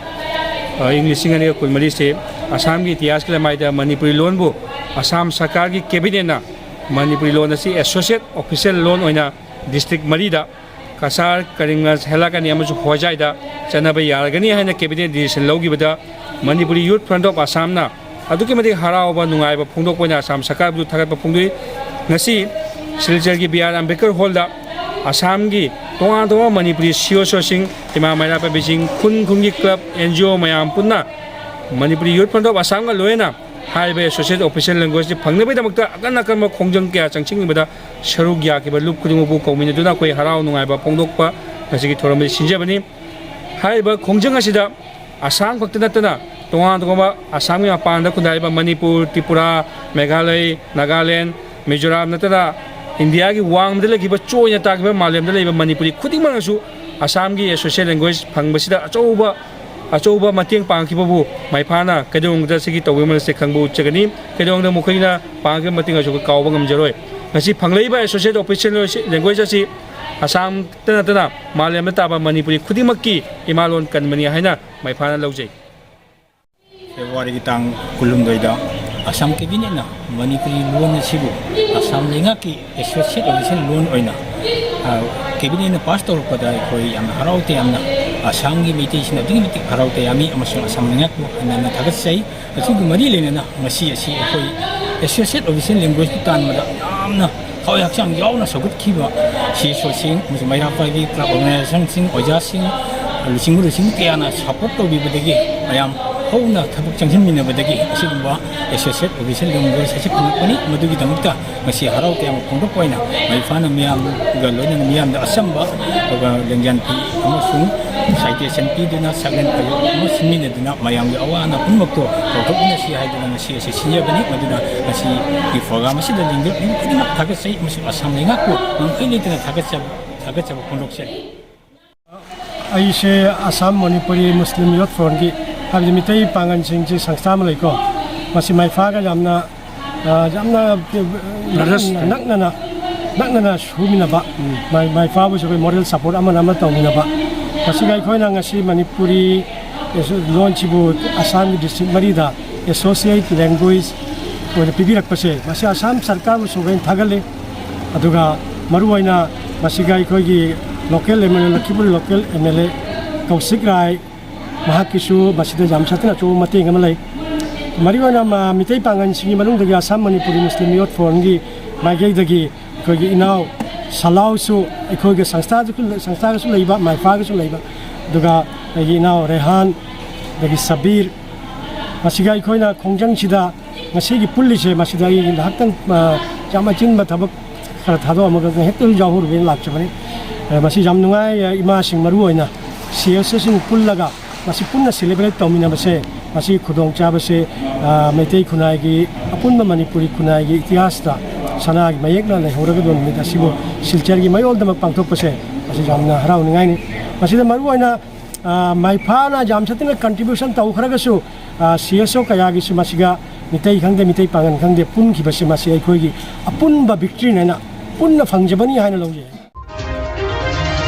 ꯑ, ꯏꯪ ꯂꯤꯁꯤꯡ ꯑꯅꯤꯒ ꯀꯨꯟꯃꯔꯤꯁꯦ ꯑꯁꯥꯝꯒꯤ ꯏꯇꯤꯍꯥꯁꯀꯤ ꯂꯃꯥꯏꯗ ꯃꯅꯤꯄꯨꯔꯤ ꯂꯣꯟꯕꯨ ꯑꯁꯥꯝ ꯁꯔꯀꯥꯔꯒꯤ ꯀꯦꯕꯤꯅꯦꯠꯅ ꯃꯅꯤꯄꯨꯔꯤ ꯂꯣꯟ ꯑꯁꯤ ꯑꯦꯁꯣꯁꯤꯌꯦꯠ ꯑꯣꯐꯤꯁꯤꯌꯦꯜ ꯂꯣꯟ ꯑꯣꯏꯅ ꯗꯤꯁꯇ꯭ꯔꯤꯛ ꯃꯔꯤꯗ, ꯀꯁꯥꯔ, ꯀꯔꯤꯝꯒꯟꯖ, ꯍꯦꯂꯥꯀꯥꯅꯤ ꯑꯃꯁꯨꯡ ꯍꯣꯖꯥꯏꯗ ꯆꯠꯅꯕ ꯌꯥꯔꯒꯅꯤ ꯍꯥꯏꯅ ꯀꯦꯕꯤꯅꯦꯠ ꯗꯤꯁꯤꯖꯟ ꯂꯧꯈꯤꯕꯗ ꯃꯅꯤꯄꯨꯔꯤ ꯌꯨꯠ ꯐ꯭ꯔꯟꯠ ꯑꯣꯐ ꯑꯁꯥꯝꯅ ꯑꯗꯨꯛꯀꯤ ꯃꯇꯤꯛ ꯍꯔꯥꯎꯕ, ꯅꯨꯡꯉꯥꯏꯕ ꯐꯣꯡꯗꯣꯛꯄ ꯑꯣꯏꯅ ꯑꯁꯥꯝ ꯁꯔꯀꯥꯔꯕꯨ ꯊꯥꯒꯠꯄ ꯐꯣꯡꯗꯣꯛꯏ꯫ ꯉꯁꯤ ꯁꯤꯜꯆꯔꯒꯤ ꯕꯤ ꯑꯥꯔ ꯑꯝꯕꯦꯗꯀꯔ ꯍꯣꯜꯗ ꯑꯁꯥꯝꯒꯤ ꯇꯣꯉꯥꯟ ꯇꯣꯉꯥꯟꯕ ꯃꯅꯤꯄꯨꯔꯤ ꯁꯤ ꯑꯣ ꯁꯣꯁꯤꯡ, ꯏꯃꯥ ꯃꯩꯔꯥ ꯄꯥꯏꯕꯤꯁꯤꯡ, ꯈꯨꯟ ꯈꯨꯟꯒꯤ ꯀ꯭ꯂꯕ, ꯑꯦꯟ ꯖꯤ ꯑꯣ ꯃꯌꯥꯝ ꯄꯨꯟꯅ ꯃꯅꯤꯄꯨꯔꯤ ꯌꯨꯠ ꯐ꯭ꯔꯟꯠ ꯑꯣꯐ ꯑꯁꯥꯝꯒ ꯂꯣꯏꯅꯅ ꯍꯥꯏꯔꯤꯕ ꯑꯦꯁꯣꯁꯤꯌꯦꯠ ꯑꯣꯐꯤꯁꯤꯌꯦꯜ ꯂꯦꯡꯒ꯭ꯋꯦꯖꯁꯤ ꯐꯪꯅꯕꯒꯤꯗꯃꯛꯇ ꯑꯀꯟ ꯑꯀꯟꯕ ꯈꯣꯡꯖꯪ ꯀꯌꯥ ꯆꯪꯁꯤꯟꯈꯤꯕꯗ ꯁꯔꯨꯛ ꯌꯥꯈꯤꯕ ꯂꯨꯞ ꯈꯨꯗꯤꯡꯃꯛꯄꯨ ꯀꯧꯃꯤꯟꯅꯗꯨꯅ ꯑꯩꯈꯣꯏ ꯍꯔꯥꯎ ꯅꯨꯡꯉꯥꯏꯕ ꯐꯣꯡꯗꯣꯛꯄ ꯉꯁꯤꯒꯤ ꯊꯧꯔꯝ ꯑꯁꯤ ꯁꯤꯟꯖꯕꯅꯤ꯫ ꯍꯥꯏꯔꯤꯕ ꯈꯣꯡꯖꯪ ꯑꯁꯤꯗ ꯑꯁꯥꯝ ꯈꯛꯇ ꯅꯠꯇꯅ ꯇꯣꯉꯥꯟ ꯇꯣꯉꯥꯟꯕ ꯑꯁꯥꯝꯒꯤ ꯃꯄꯥꯟꯗ ꯈꯨꯟꯗꯥꯔꯤꯕ ꯃꯅꯤꯄꯨꯔ, ꯇ꯭ꯔꯤꯄꯨꯔꯥ, ꯃꯦꯘꯥꯂꯌ, ꯅꯥꯒꯥꯂꯦꯟ, ꯃꯤꯖꯣꯔꯥꯝ ꯅꯠꯇꯅ ꯏꯟꯗꯤꯌꯥꯒꯤ ꯋꯥꯡꯃꯗ ꯂꯩꯈꯤꯕ ꯆꯣꯏꯅ ꯇꯥꯈꯤꯕ ꯃꯥꯂꯦꯝꯗ ꯂꯩꯕ ꯃꯅꯤꯄꯨꯔꯤ ꯈꯨꯗꯤꯡꯃꯛꯅꯁꯨ ꯑꯁꯥꯝꯒꯤ ꯑꯦꯁꯣꯁꯤꯌꯦꯠ ꯂꯦꯡꯒ꯭ꯋꯦꯖ ꯐꯪꯕꯁꯤꯗ ꯑꯆꯧꯕ, ꯑꯆꯧꯕ ꯃꯇꯦꯡ ꯄꯥꯡꯈꯤꯕꯕꯨ ꯃꯥꯏꯐꯥꯅ ꯀꯩꯗꯧꯅꯨꯡꯗ ꯁꯤꯒꯤ ꯇꯧꯕꯤꯃꯜ ꯑꯁꯤ ꯈꯪꯕ ꯎꯠꯆꯒꯅꯤ꯫ ꯀꯩꯗꯧꯅꯨꯡꯗ ꯃꯈꯣꯏꯅ ꯄꯥꯡꯈꯤꯕ ꯃꯇꯦꯡ ꯑꯁꯤ ꯑꯩꯈꯣꯏ ꯀꯥꯎꯕ ꯉꯝꯖꯔꯣꯏ꯫ ꯉꯁꯤ ꯐꯪꯂꯛꯂꯤꯕ ꯑꯦꯁꯣꯁꯤꯌꯦꯠ ꯑꯣꯐꯤꯁꯤꯌꯦꯜ ꯂꯦꯡꯒ꯭ꯋꯦꯖ ꯑꯁꯤ ꯑꯁꯥꯝꯇ ꯅꯠꯇꯅ ꯃꯥꯂꯦꯝꯗ ꯇꯥꯕ ꯃꯅꯤꯄꯨꯔꯤ ꯈꯨꯗꯤꯡꯃꯛꯀꯤ ꯏꯃꯥꯂꯣꯟ ꯀꯟꯕꯅꯤ ꯍꯥꯏꯅ ꯃꯥꯏꯐꯥꯅ ꯂꯧꯖꯩ꯫ ꯐꯦꯕ꯭ꯔꯨꯋꯥꯔꯤꯒꯤ ꯇꯥꯡ ꯀꯨꯟꯍꯨꯝꯗꯣꯏꯗ ꯑꯁꯥꯝ ꯀꯦꯕꯤꯅꯦꯠꯅ ꯃꯅꯤꯄꯨꯔꯤ ꯂꯣꯟ ꯑꯁꯤꯕꯨ ꯑꯁꯥꯝ ꯂꯩꯉꯥꯛꯀꯤ ꯑꯦꯁꯣꯁꯤꯌꯦꯠ ꯑꯣꯐꯤꯁꯤꯌꯦꯜ ꯂꯣꯟ ꯑꯣꯏꯅ, ꯑ, ꯀꯦꯕꯤꯅꯦꯠꯅ ꯄꯥꯁ ꯇꯧꯔꯛꯄꯗ ꯑꯩꯈꯣꯏ ꯌꯥꯝꯅ ꯍꯔꯥꯎ ꯇꯌꯥꯝꯅ ꯑꯁꯥꯝꯒꯤ ꯃꯩꯇꯩꯁꯤꯡꯅ ꯑꯗꯨꯛꯀꯤ ꯃꯇꯤꯛ ꯍꯔꯥꯎ ꯇꯌꯥꯝꯃꯤ ꯑꯃꯁꯨꯡ ꯑꯁꯥꯝ ꯂꯩꯉꯥꯛꯄꯨ ꯍꯟꯅ ꯍꯟꯅ ꯊꯥꯒꯠꯆꯩ꯫ ꯑꯁꯤꯒ ꯃꯔꯤ ꯂꯩꯅꯅ ꯉꯁꯤ ꯑꯁꯤ ꯑꯩꯈꯣꯏ ꯑꯦꯁꯣꯁꯤꯌꯦꯠ ꯑꯣꯐꯤꯁꯤꯌꯦꯜ ꯂꯦꯡꯒ꯭ꯋꯦꯖꯇ ꯇꯥꯟꯕꯗ ꯌꯥꯝꯅ ꯊꯋꯥꯏ ꯍꯛꯆꯥꯡ ꯌꯥꯎꯅ ꯁꯧꯒꯠꯈꯤꯕ ꯁꯤ ꯑꯦꯁ ꯑꯣꯁꯤꯡ ꯑꯃꯁꯨꯡ ꯃꯩꯔꯥ ꯄꯥꯏꯕꯤ ꯀ꯭ꯂꯕ ꯑꯣꯔꯒꯅꯥꯏꯖꯦꯁꯟꯁꯤꯡ, ꯑꯣꯖꯥꯁꯤꯡ, ꯂꯨꯆꯤꯡꯕ ꯂꯨꯆꯤꯡꯕꯤ ꯀꯌꯥꯅ ꯁꯄꯣꯔꯠ ꯇꯧꯕꯤꯕꯗꯒꯤ, ꯃꯌꯥꯝ ꯍꯧꯅ ꯊꯕꯛ ꯆꯪꯁꯤꯟꯃꯤꯟꯅꯕꯗꯒꯤ ꯑꯁꯤꯒꯨꯝꯕ ꯑꯦꯁꯣꯁꯤꯌꯦꯠ ꯑꯣꯐꯤꯁꯤꯌꯦꯜ ꯂꯦꯡꯒ꯭ꯋꯦꯖ ꯑꯁꯤ ꯐꯪꯂꯛꯄꯅꯤ꯫ ꯃꯗꯨꯒꯤꯗꯃꯛꯇ ꯉꯁꯤ ꯍꯔꯥꯎ ꯇꯌꯥꯝꯕ ꯐꯣꯡꯗꯣꯛꯄ ꯑꯣꯏꯅ ꯃꯩꯐꯥꯅ ꯃꯤꯌꯥꯝꯒ ꯂꯣꯏꯅꯅ ꯃꯤꯌꯥꯝꯗ ꯑꯆꯝꯕ, ꯑꯗꯨꯒ ꯂꯦꯡꯖꯥꯟ ꯐꯤ ꯑꯃꯁꯨꯡ ꯁꯥꯏꯇꯦꯁꯟ ꯄꯤꯗꯨꯅ ꯁꯛꯂꯦꯟ ꯐꯌꯣꯛ ꯑꯃ ꯁꯤꯟꯃꯤꯟꯅꯗꯨꯅ ꯃꯌꯥꯝꯒꯤ ꯑꯋꯥ ꯑꯅꯥ ꯄꯨꯝꯅꯃꯛꯇꯣ ꯀꯥꯎꯊꯣꯛꯃꯤꯟꯅꯁꯤ ꯍꯥꯏꯗꯨꯅ ꯉꯁꯤ ꯑꯁꯤ ꯁꯤꯟꯖꯕꯅꯤ꯫ ꯃꯗꯨꯅ ꯉꯁꯤꯒꯤ ꯄ꯭ꯔꯣꯒ꯭ꯔꯥꯝ ꯑꯁꯤꯗ ꯂꯦꯡꯖꯕ ꯃꯤ ꯈꯨꯗꯤꯡꯃꯛ ꯊꯥꯒꯠꯆꯩ ꯑꯃꯁꯨꯡ ꯑꯁꯥꯝ ꯂꯩꯉꯥꯛꯄꯨ ꯉꯝꯈꯩ ꯂꯩꯇꯅ ꯊꯥꯒꯠꯆꯕ, ꯊꯥꯒꯠꯆꯕ ꯐꯣꯡꯗꯣꯛꯆꯔꯤ꯫ ꯑꯩꯁꯦ ꯑꯁꯥꯝ ꯃꯅꯤꯄꯨꯔꯤ ꯃꯨꯁꯂꯤꯝ ꯌꯨꯠ ꯐ꯭ꯔꯣꯟꯒꯤ, ꯍꯥꯏꯕꯗꯤ ꯃꯤꯇꯩ ꯄꯥꯡꯒꯜꯁꯤꯡꯁꯦ ꯁꯪꯁꯊꯥ ꯑꯃ ꯂꯩꯀꯣ, ꯃꯁꯤ ꯃꯥꯏꯐꯥꯒ ꯌꯥꯝꯅ, ꯑ, ꯌꯥꯝꯅ, ꯑ, ꯕ꯭ꯔꯗꯔꯁ ꯅꯛꯅꯅ, ꯅꯛꯅꯅ ꯁꯨꯃꯤꯟꯅꯕ, ꯃꯥꯏ-, ꯃꯥꯏꯐꯥꯕꯨꯁꯨ ꯑꯩꯈꯣꯏ ꯃꯣꯔꯦꯜ ꯁꯄꯣꯔꯠ ꯑꯃꯅ ꯑꯃ ꯇꯧꯃꯤꯟꯅꯕ꯫ ꯃꯁꯤꯒ ꯑꯩꯈꯣꯏꯅ ꯉꯁꯤ ꯃꯅꯤꯄꯨꯔꯤ ꯂꯣꯟꯁꯤꯕꯨ ꯑꯁꯥꯝꯒꯤ ꯗꯤꯁꯇ꯭ꯔꯤꯛ ꯃꯔꯤꯗ ꯑꯦꯁꯣꯁꯤꯌꯦꯠ ꯂꯦꯡꯒ꯭ꯋꯦꯖ ꯑꯣꯏꯅ ꯄꯤꯕꯤꯔꯛꯄꯁꯦ, ꯃꯁꯤ ꯑꯁꯥꯝ ꯁꯔꯀꯥꯔꯕꯨꯁꯨ ꯑꯩꯈꯣꯏꯅ ꯊꯥꯒꯠꯂꯤ꯫ ꯑꯗꯨꯒ ꯃꯔꯨꯑꯣꯏꯅ ꯃꯁꯤꯒ ꯑꯩꯈꯣꯏꯒꯤ local M L A, Lakhipur local M L A Kaushik Rai, ꯃꯍꯥꯛꯀꯤꯁꯨ ꯃꯁꯤꯗ ꯌꯥꯝ ꯁꯥꯊꯤꯅ ꯑꯆꯧꯕ ꯃꯇꯦꯡ ꯑꯃ ꯂꯩ꯫ ꯃꯔꯨꯑꯣꯏꯅ ꯃ-, ꯃꯤꯇꯩ ꯄꯥꯡꯒꯜꯁꯤꯡꯒꯤ ꯃꯅꯨꯡꯗꯒꯤ ꯑꯁꯥꯝ ꯃꯅꯤꯄꯨꯔꯤ ꯃꯨꯁꯂꯤꯝ ꯌꯨꯠ ꯐꯣꯔꯝꯒꯤ ꯃꯥꯏꯀꯩꯗꯒꯤ ꯑꯩꯈꯣꯏꯒꯤ ꯏꯅꯥꯎ ꯁꯂꯥꯎꯁꯨ ꯑꯩꯈꯣꯏꯒꯤ ꯁꯪꯁꯊꯥꯁꯨ, ꯁꯪꯁꯊꯥꯒꯁꯨ ꯂꯩꯕ, ꯃꯥꯏꯐꯥꯒꯁꯨ ꯂꯩꯕ, ꯑꯗꯨꯒ ꯑꯩꯒꯤ ꯏꯅꯥꯎ ꯔꯦꯍꯥꯟ, ꯑꯗꯒꯤ ꯁꯕꯤꯔ, ꯃꯁꯤꯒ ꯑꯩꯈꯣꯏꯅ ꯈꯣꯡꯖꯪꯁꯤꯗ ꯉꯁꯤꯒꯤ ꯄꯨꯜꯂꯤꯁꯦ, ꯃꯁꯤꯗ ꯑꯩ ꯉꯥꯏꯍꯥꯛꯇꯪ, ꯑ, ꯌꯥꯝ ꯑꯆꯤꯟꯕ ꯊꯕꯛ ꯈꯔ ꯊꯥꯗꯣꯛꯑꯝꯃꯒ ꯍꯦꯛꯇ ꯌꯥꯎꯍꯧꯔꯨꯒꯦꯅ ꯂꯥꯛꯆꯕꯅꯤ꯫ ꯑ, ꯃꯁꯤ ꯌꯥꯝ ꯅꯨꯡꯉꯥꯏ꯫ ꯑ, ꯏꯃꯥꯁꯤꯡ ꯃꯔꯨ ꯑꯣꯏꯅ ꯁꯤ ꯑꯦꯁ ꯑꯦꯁꯁꯤꯡ ꯄꯨꯜꯂꯒ ꯃꯁꯤ ꯄꯨꯟꯅ ꯁꯦꯂꯦꯕ꯭ꯔꯦꯠ ꯇꯧꯃꯤꯟꯅꯕꯁꯦ, ꯃꯁꯤ ꯈꯨꯗꯣꯡꯆꯥꯕꯁꯦ, ꯑ, ꯃꯩꯇꯩ ꯈꯨꯟꯅꯥꯏꯒꯤ, ꯑꯄꯨꯟꯕ ꯃꯅꯤꯄꯨꯔꯤ ꯈꯨꯟꯅꯥꯏꯒꯤ ꯏꯇꯤꯍꯥꯁꯇ ꯁꯅꯥꯒꯤ ꯃꯌꯦꯛꯅ ꯂꯩꯍꯧꯔꯒꯗꯕ ꯅꯨꯃꯤꯠ ꯑꯁꯤꯕꯨ ꯁꯤꯜꯆꯔꯒꯤ ꯃꯌꯣꯜꯗꯃꯛ ꯄꯥꯡꯊꯣꯛꯄꯁꯦ, ꯃꯁꯤ ꯌꯥꯝꯅ ꯍꯔꯥꯎꯅꯤꯡꯉꯥꯏꯅꯤ꯫ ꯃꯁꯤꯗ ꯃꯔꯨꯑꯣꯏꯅ, ꯑ, ꯃꯥꯏꯐꯥꯅ ꯌꯥꯝ ꯁꯥꯊꯤꯅ ꯀꯟꯇ꯭ꯔꯤꯕ꯭ꯌꯨꯁꯟ ꯇꯧꯈ꯭ꯔꯒꯁꯨ, ꯑ, ꯁꯤ ꯑꯦꯁ ꯑꯣ ꯀꯌꯥꯒꯤꯁꯨ ꯃꯁꯤꯒ ꯃꯤꯇꯩ ꯈꯪꯗꯦ, ꯃꯤꯇꯩ ꯄꯥꯡꯒꯜ ꯈꯪꯗꯦ, ꯄꯨꯟꯈꯤꯕꯁꯦ ꯃꯁꯤ ꯑꯩꯈꯣꯏꯒꯤ ꯑꯄꯨꯟꯕ ꯚꯤꯛꯇ꯭ꯔꯤꯅꯦꯅ ꯄꯨꯟꯅ ꯐꯪꯖꯕꯅꯤ ꯍꯥꯏꯅ ꯂꯧꯖꯩ꯫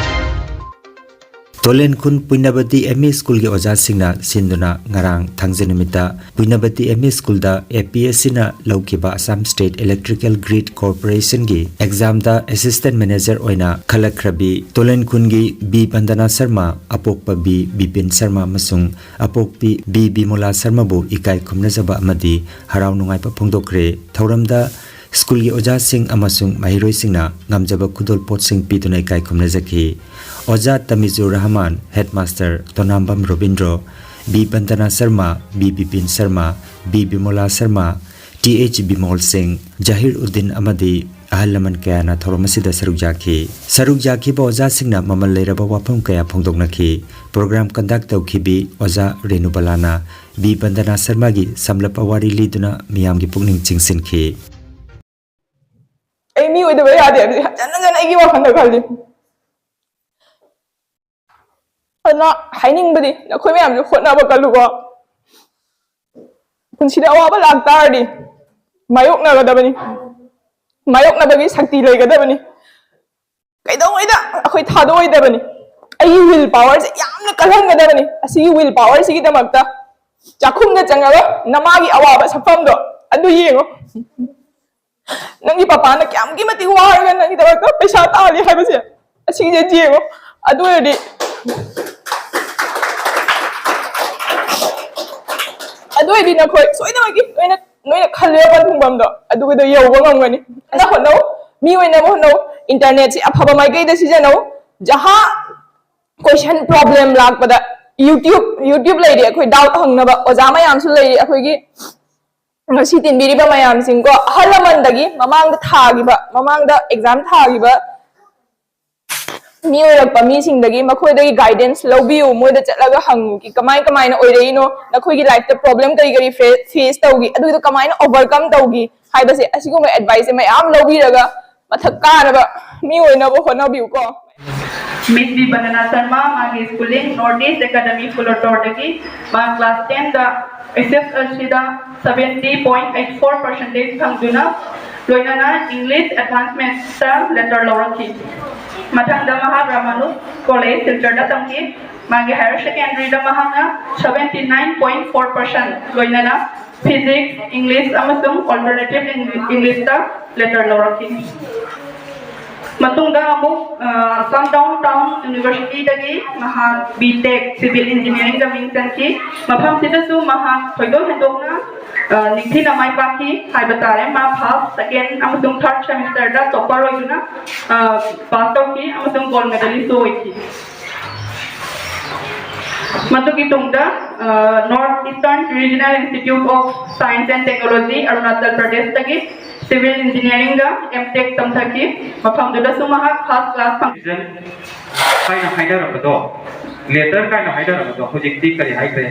ꯇꯣꯂꯦꯟꯈꯨꯟ ꯄꯨꯏꯅꯕꯇꯤ ꯑꯦꯝ ꯏ ꯁ꯭ꯀꯨꯜꯒꯤ ꯑꯣꯖꯥꯁꯤꯡꯅ ꯁꯤꯟꯗꯨꯅ ꯉꯔꯥꯡ ꯊꯥꯡꯖ ꯅꯨꯃꯤꯠꯇ ꯄꯨꯏꯅꯕꯇꯤ ꯑꯦꯝ ꯏ ꯁ꯭ꯀꯨꯜꯗ ꯑꯦ ꯄꯤ ꯑꯦꯁ ꯁꯤꯅ ꯂꯧꯈꯤꯕ ꯑꯁꯥꯝ ꯁ꯭ꯇꯦꯠ ꯏꯂꯦꯛꯇ꯭ꯔꯤꯀꯦꯜ ꯒ꯭ꯔꯤꯗ ꯀꯣꯔꯄꯣꯔꯦꯁꯟꯒꯤ ꯑꯦꯛꯖꯥꯝꯗ ꯑꯦꯁꯤꯁꯇꯦꯟ ꯃꯦꯅꯦꯖꯔ ꯑꯣꯏꯅ ꯈꯜꯂꯛꯈ꯭ꯔꯕꯤ ꯇꯣꯂꯦꯟꯈꯨꯟꯒꯤ ꯕꯤ ꯕꯟꯗꯅꯥ ꯁꯔꯃ, ꯑꯄꯣꯛꯄ ꯕꯤ ꯕꯤꯄꯤꯟ ꯁꯔꯃ ꯑꯃꯁꯨꯡ ꯑꯄꯣꯛꯄꯤ ꯕꯤ ꯕꯤꯃꯣꯂꯥ ꯁꯔꯃꯕꯨ ꯏꯀꯥꯏ ꯈꯨꯝꯅꯖꯕ ꯑꯃꯗꯤ ꯍꯔꯥꯎ ꯅꯨꯡꯉꯥꯏꯕ ꯐꯣꯡꯗꯣꯛꯈ꯭ꯔꯦ꯫ ꯊꯧꯔꯝꯗ ꯁ꯭ꯀꯨꯜꯒꯤ ꯑꯣꯖꯥꯁꯤꯡ ꯑꯃꯁꯨꯡ ꯃꯍꯩꯔꯣꯏꯁꯤꯡꯅ ꯉꯝꯖꯕ ꯈꯨꯗꯣꯜꯄꯣꯠꯁꯤꯡ ꯄꯤꯗꯨꯅ ꯏꯀꯥꯏ ꯈꯨꯝꯅꯖꯈꯤ꯫ ꯑꯣꯖꯥ Tamizur Rahman, headmaster Tonambam Robindro, B Bandana Sharma, B Bipin Sharma, B Bimola Sharma, T H Bimol Singh, Zahir Uddin ꯑꯃꯗꯤ ꯑꯍꯜ ꯂꯃꯟ ꯀꯌꯥꯅ ꯊꯧꯔꯝ ꯑꯁꯤꯗ ꯁꯔꯨꯛ ꯌꯥꯈꯤ꯫ ꯁꯔꯨꯛ ꯌꯥꯈꯤꯕ ꯑꯣꯖꯥꯁꯤꯡꯅ ꯃꯃꯜ ꯂꯩꯔꯕ ꯋꯥꯐꯝ ꯀꯌꯥ ꯐꯣꯡꯗꯣꯛꯅꯈꯤ꯫ ꯄ꯭ꯔꯣꯒ꯭ꯔꯥꯝ ꯀꯟꯗꯛ ꯇꯧꯈꯤꯕꯤ ꯑꯣꯖꯥ ꯔꯦꯅꯨꯕꯂꯥꯅ ꯕꯤ ꯕꯟꯗꯅꯥ ꯁꯔꯃꯒꯤ ꯁꯝꯂꯞꯄ ꯋꯥꯔꯤ ꯂꯤꯗꯨꯅ ꯃꯤꯌꯥꯝꯒꯤ ꯄꯨꯛꯅꯤꯡ ꯆꯤꯡꯁꯤꯟꯈꯤ꯫ ꯑꯩ ꯃꯤ ꯑꯣꯏꯗꯕ ꯌꯥꯗꯦ ꯍꯥꯏꯕꯁꯦ ꯍꯟꯖꯟ ꯍꯟꯖꯟ ꯑꯩꯒꯤ ꯋꯥꯈꯜꯗ ꯈꯜꯂꯤ꯫ ꯑꯗꯨꯅ ꯍꯥꯏꯅꯤꯡꯕꯗꯤ ꯅꯈꯣꯏ ꯃꯌꯥꯝꯁꯨ ꯍꯣꯠꯅꯕ ꯀꯜꯂꯨꯀꯣ꯫ ꯄꯨꯟꯁꯤꯗ ꯑꯋꯥꯕ ꯂꯥꯛꯇꯥꯔꯗꯤ ꯃꯥꯌꯣꯛꯅꯒꯗꯕꯅꯤ꯫ ꯃꯥꯌꯣꯛꯅꯕꯒꯤ ꯁꯛꯇꯤ ꯂꯩꯒꯗꯕꯅꯤ꯫ ꯀꯩꯗꯧꯉꯩꯗ ꯑꯩꯈꯣꯏ ꯊꯥꯗꯣꯛꯑꯣꯏꯗꯕꯅꯤ꯫ ꯑꯩꯒꯤ ꯋꯤꯜ ꯄꯥꯋꯔꯁꯦ ꯌꯥꯝꯅ ꯀꯜꯍꯟꯒꯗꯕꯅꯤ꯫ ꯑꯁꯤꯒꯤ ꯋꯤꯜ ꯄꯥꯋꯔꯁꯤꯒꯤꯗꯃꯛꯇ ꯆꯥꯛꯈꯨꯝꯗ ꯆꯪꯉꯒ ꯅꯃꯥꯒꯤ ꯑꯋꯥꯕ ꯁꯛꯐꯝꯗꯣ ꯑꯗꯨ ꯌꯦꯡꯉꯣ꯫ ꯅꯪꯒꯤ ꯄꯄꯥꯅ ꯀꯌꯥꯝꯒꯤ ꯃꯇꯤꯛ ꯋꯥꯔꯒ ꯅꯪꯒꯤꯗꯃꯛꯇ ꯄꯩꯁꯥ ꯇꯥꯜꯂꯤ ꯍꯥꯏꯕꯁꯦ ꯑꯁꯤꯁꯦ ꯌꯦꯡꯉꯣ꯫ ꯑꯗꯨ ꯑꯣꯏꯔꯗꯤ, ꯑꯗꯨ ꯑꯣꯏꯔꯗꯤ ꯅꯈꯣꯏ ꯁꯣꯏꯗꯅꯃꯛꯀꯤ ꯅꯣꯏꯅ, ꯅꯣꯏꯅ ꯈꯜꯂꯤꯕ ꯄꯟꯊꯨꯡꯐꯝꯗꯣ ꯑꯗꯨꯒꯤꯗꯣ ꯌꯧꯕ ꯉꯝꯒꯅꯤ꯫ ꯀꯟꯅ ꯍꯣꯠꯅꯧ, ꯃꯤ ꯑꯣꯏꯅꯕ ꯍꯣꯠꯅꯧ, ꯏꯟꯇꯔꯅꯦꯠꯁꯤ ꯑꯐꯕ ꯃꯥꯏꯀꯩꯗ ꯁꯤꯖꯤꯟꯅꯧ꯫ ꯖꯍꯥ ꯀꯣꯏꯁꯟ ꯄ꯭ꯔꯣꯕ꯭ꯂꯦꯝ ꯂꯥꯛꯄꯗ YouTube, YouTube ꯂꯩꯔꯤ, ꯑꯩꯈꯣꯏ ꯗꯥꯎꯠ ꯍꯪꯅꯕ ꯑꯣꯖꯥ ꯃꯌꯥꯝꯁꯨ ꯂꯩꯔꯤ꯫ ꯑꯩꯈꯣꯏꯒꯤ ꯉꯁꯤ ꯇꯤꯟꯕꯤꯔꯤꯕ ꯃꯌꯥꯝꯁꯤꯡꯀꯣ, ꯑꯍꯜ ꯂꯃꯟꯗꯒꯤ, ꯃꯃꯥꯡꯗ ꯊꯥꯈꯤꯕ, ꯃꯃꯥꯡꯗ ꯑꯦꯛꯖꯥꯝ ꯊꯥꯈꯤꯕ ꯃꯤ ꯑꯣꯏꯔꯛꯄ ꯃꯤꯁꯤꯡꯗꯒꯤ, ꯃꯈꯣꯏꯗꯒꯤ ꯒꯥꯏꯗꯦꯟꯁ ꯂꯧꯕꯤꯌꯨ, ꯃꯣꯏꯗ ꯆꯠꯂꯒ ꯍꯪꯉꯨ ꯀꯤ ꯀꯃꯥꯏ ꯀꯃꯥꯏꯅ ꯑꯣꯏꯔꯛꯏꯅꯣ, ꯅꯈꯣꯏꯒꯤ ꯂꯥꯏꯐꯇ ꯄ꯭ꯔꯣꯕ꯭ꯂꯦꯝ ꯀꯔꯤ ꯀꯔꯤ ꯐꯦꯁ ꯇꯧꯈꯤ, ꯑꯗꯨꯒꯤꯗꯣ ꯀꯃꯥꯏꯅ ꯑꯣꯚꯔꯀꯝ ꯇꯧꯈꯤ ꯍꯥꯏꯕꯁꯦ, ꯑꯁꯤꯒꯨꯝꯕ ꯑꯦꯗꯚꯥꯏꯁꯁꯦ ꯃꯌꯥꯝ ꯂꯧꯕꯤꯔꯒ ꯃꯊꯛ ꯀꯥꯅꯕ ꯃꯤ ꯑꯣꯏꯅꯕ ꯍꯣꯠꯅꯕꯤꯌꯨꯀꯣ꯫ ꯃꯤꯁ ꯕꯤ ꯕꯟꯗꯅꯥ ꯁꯔꯃ, ꯃꯥꯒꯤ ꯁ꯭ꯀꯨꯂꯤꯡ ꯅꯣꯔꯠ ꯏꯁ ꯑꯦꯀꯥꯗꯃꯤ ꯐꯨꯂꯣꯇꯣꯔꯗꯒꯤ꯫ ꯃꯥ ꯀ꯭ꯂꯥꯁ ꯇꯦꯟꯗ ꯑꯦꯁ ꯑꯦꯁ ꯑꯦꯜ ꯁꯤꯗ seventy point eight four percentage ꯐꯪꯗꯨꯅ ꯂꯣꯏꯅꯅ ꯏꯪꯂꯤꯁ ꯑꯦꯗꯚꯥꯟꯁ ꯃꯦꯠꯁꯇ ꯂꯦꯇꯔ ꯂꯧꯔꯛꯈꯤ꯫ ꯃꯊꯪꯗ ꯃꯍꯥꯛ ꯔꯥꯃꯥꯅꯨꯖ ꯀꯣꯂꯦꯖ ꯁꯤꯜꯆꯔꯗ ꯇꯝꯈꯤ꯫ ꯃꯥꯒꯤ ꯍꯥꯌꯔ ꯁꯦꯀꯦꯟꯗꯔꯤꯗ ꯃꯍꯥꯛꯅ seventy nine point four percent, ꯂꯣꯏꯅꯅ ꯐꯤꯖꯤꯛꯁ, ꯏꯪꯂꯤꯁ ꯑꯃꯁꯨꯡ ꯑꯜꯇꯔꯅꯦꯇꯤꯚ ꯏꯪꯂꯤꯁꯇ ꯂꯦꯇꯔ ꯂꯧꯔꯛꯈꯤ꯫ ꯃꯇꯨꯡꯗ ꯑꯃꯨꯛ ꯁꯟꯗꯥꯎꯟ ꯇꯥꯎꯟ ꯌꯨꯅꯤꯚꯔꯁꯤꯇꯤꯗꯒꯤ ꯃꯍꯥꯛ ꯕꯤ ꯇꯦꯛ ꯁꯤꯚꯤꯜ ꯏꯟꯖꯤꯅꯤꯌꯥꯔꯤꯡꯗ ꯃꯤꯡ ꯆꯟꯈꯤ꯫ ꯃꯐꯝꯁꯤꯗꯁꯨ ꯃꯍꯥꯛ ꯊꯣꯏꯗꯣꯛ ꯍꯦꯟꯗꯣꯛꯅ ꯅꯤꯡꯊꯤꯅ ꯃꯥꯏ ꯄꯥꯛꯈꯤ ꯍꯥꯏꯕ ꯇꯥꯔꯦ꯫ ꯃꯥ ꯐꯥꯔꯁ, ꯁꯦꯀꯦꯟ ꯑꯃꯁꯨꯡ ꯊꯥꯔꯠ ꯁꯦꯃꯤꯁꯇꯔꯗ ꯇꯣꯞꯄꯔ ꯑꯣꯏꯗꯨꯅ ꯄꯥꯁ ꯇꯧꯈꯤ ꯑꯃꯁꯨꯡ ꯒꯣꯜ ꯃꯦꯗꯂꯤꯁꯇꯁꯨ ꯑꯣꯏꯈꯤ꯫ ꯃꯗꯨꯒꯤ ꯇꯨꯡꯗ North Eastern Regional Institute of Science and Technology, Arunachal ꯄ꯭ꯔꯗꯦꯁꯇꯒꯤ ꯁꯤꯚꯤꯜ ꯏꯟꯖꯤꯅꯤꯌꯥꯔꯤꯡꯗ ꯑꯦꯝ ꯇꯦꯛ ꯇꯝꯊꯈꯤ꯫ ꯃꯐꯝꯗꯨꯗꯁꯨ ꯃꯍꯥꯛ ꯐꯥꯔꯁ ꯀ꯭ꯂꯥꯁ ꯐꯪ- ꯍꯥꯏꯅ ꯍꯥꯏꯅꯔꯝꯕꯗꯣ, ꯂꯦꯇꯔ ꯀꯥꯏꯅ ꯍꯥꯏꯅꯔꯝꯕꯗꯣ ꯍꯧꯖꯤꯛꯇꯤ ꯀꯔꯤ ꯍꯥꯏꯈ꯭ꯔꯦ?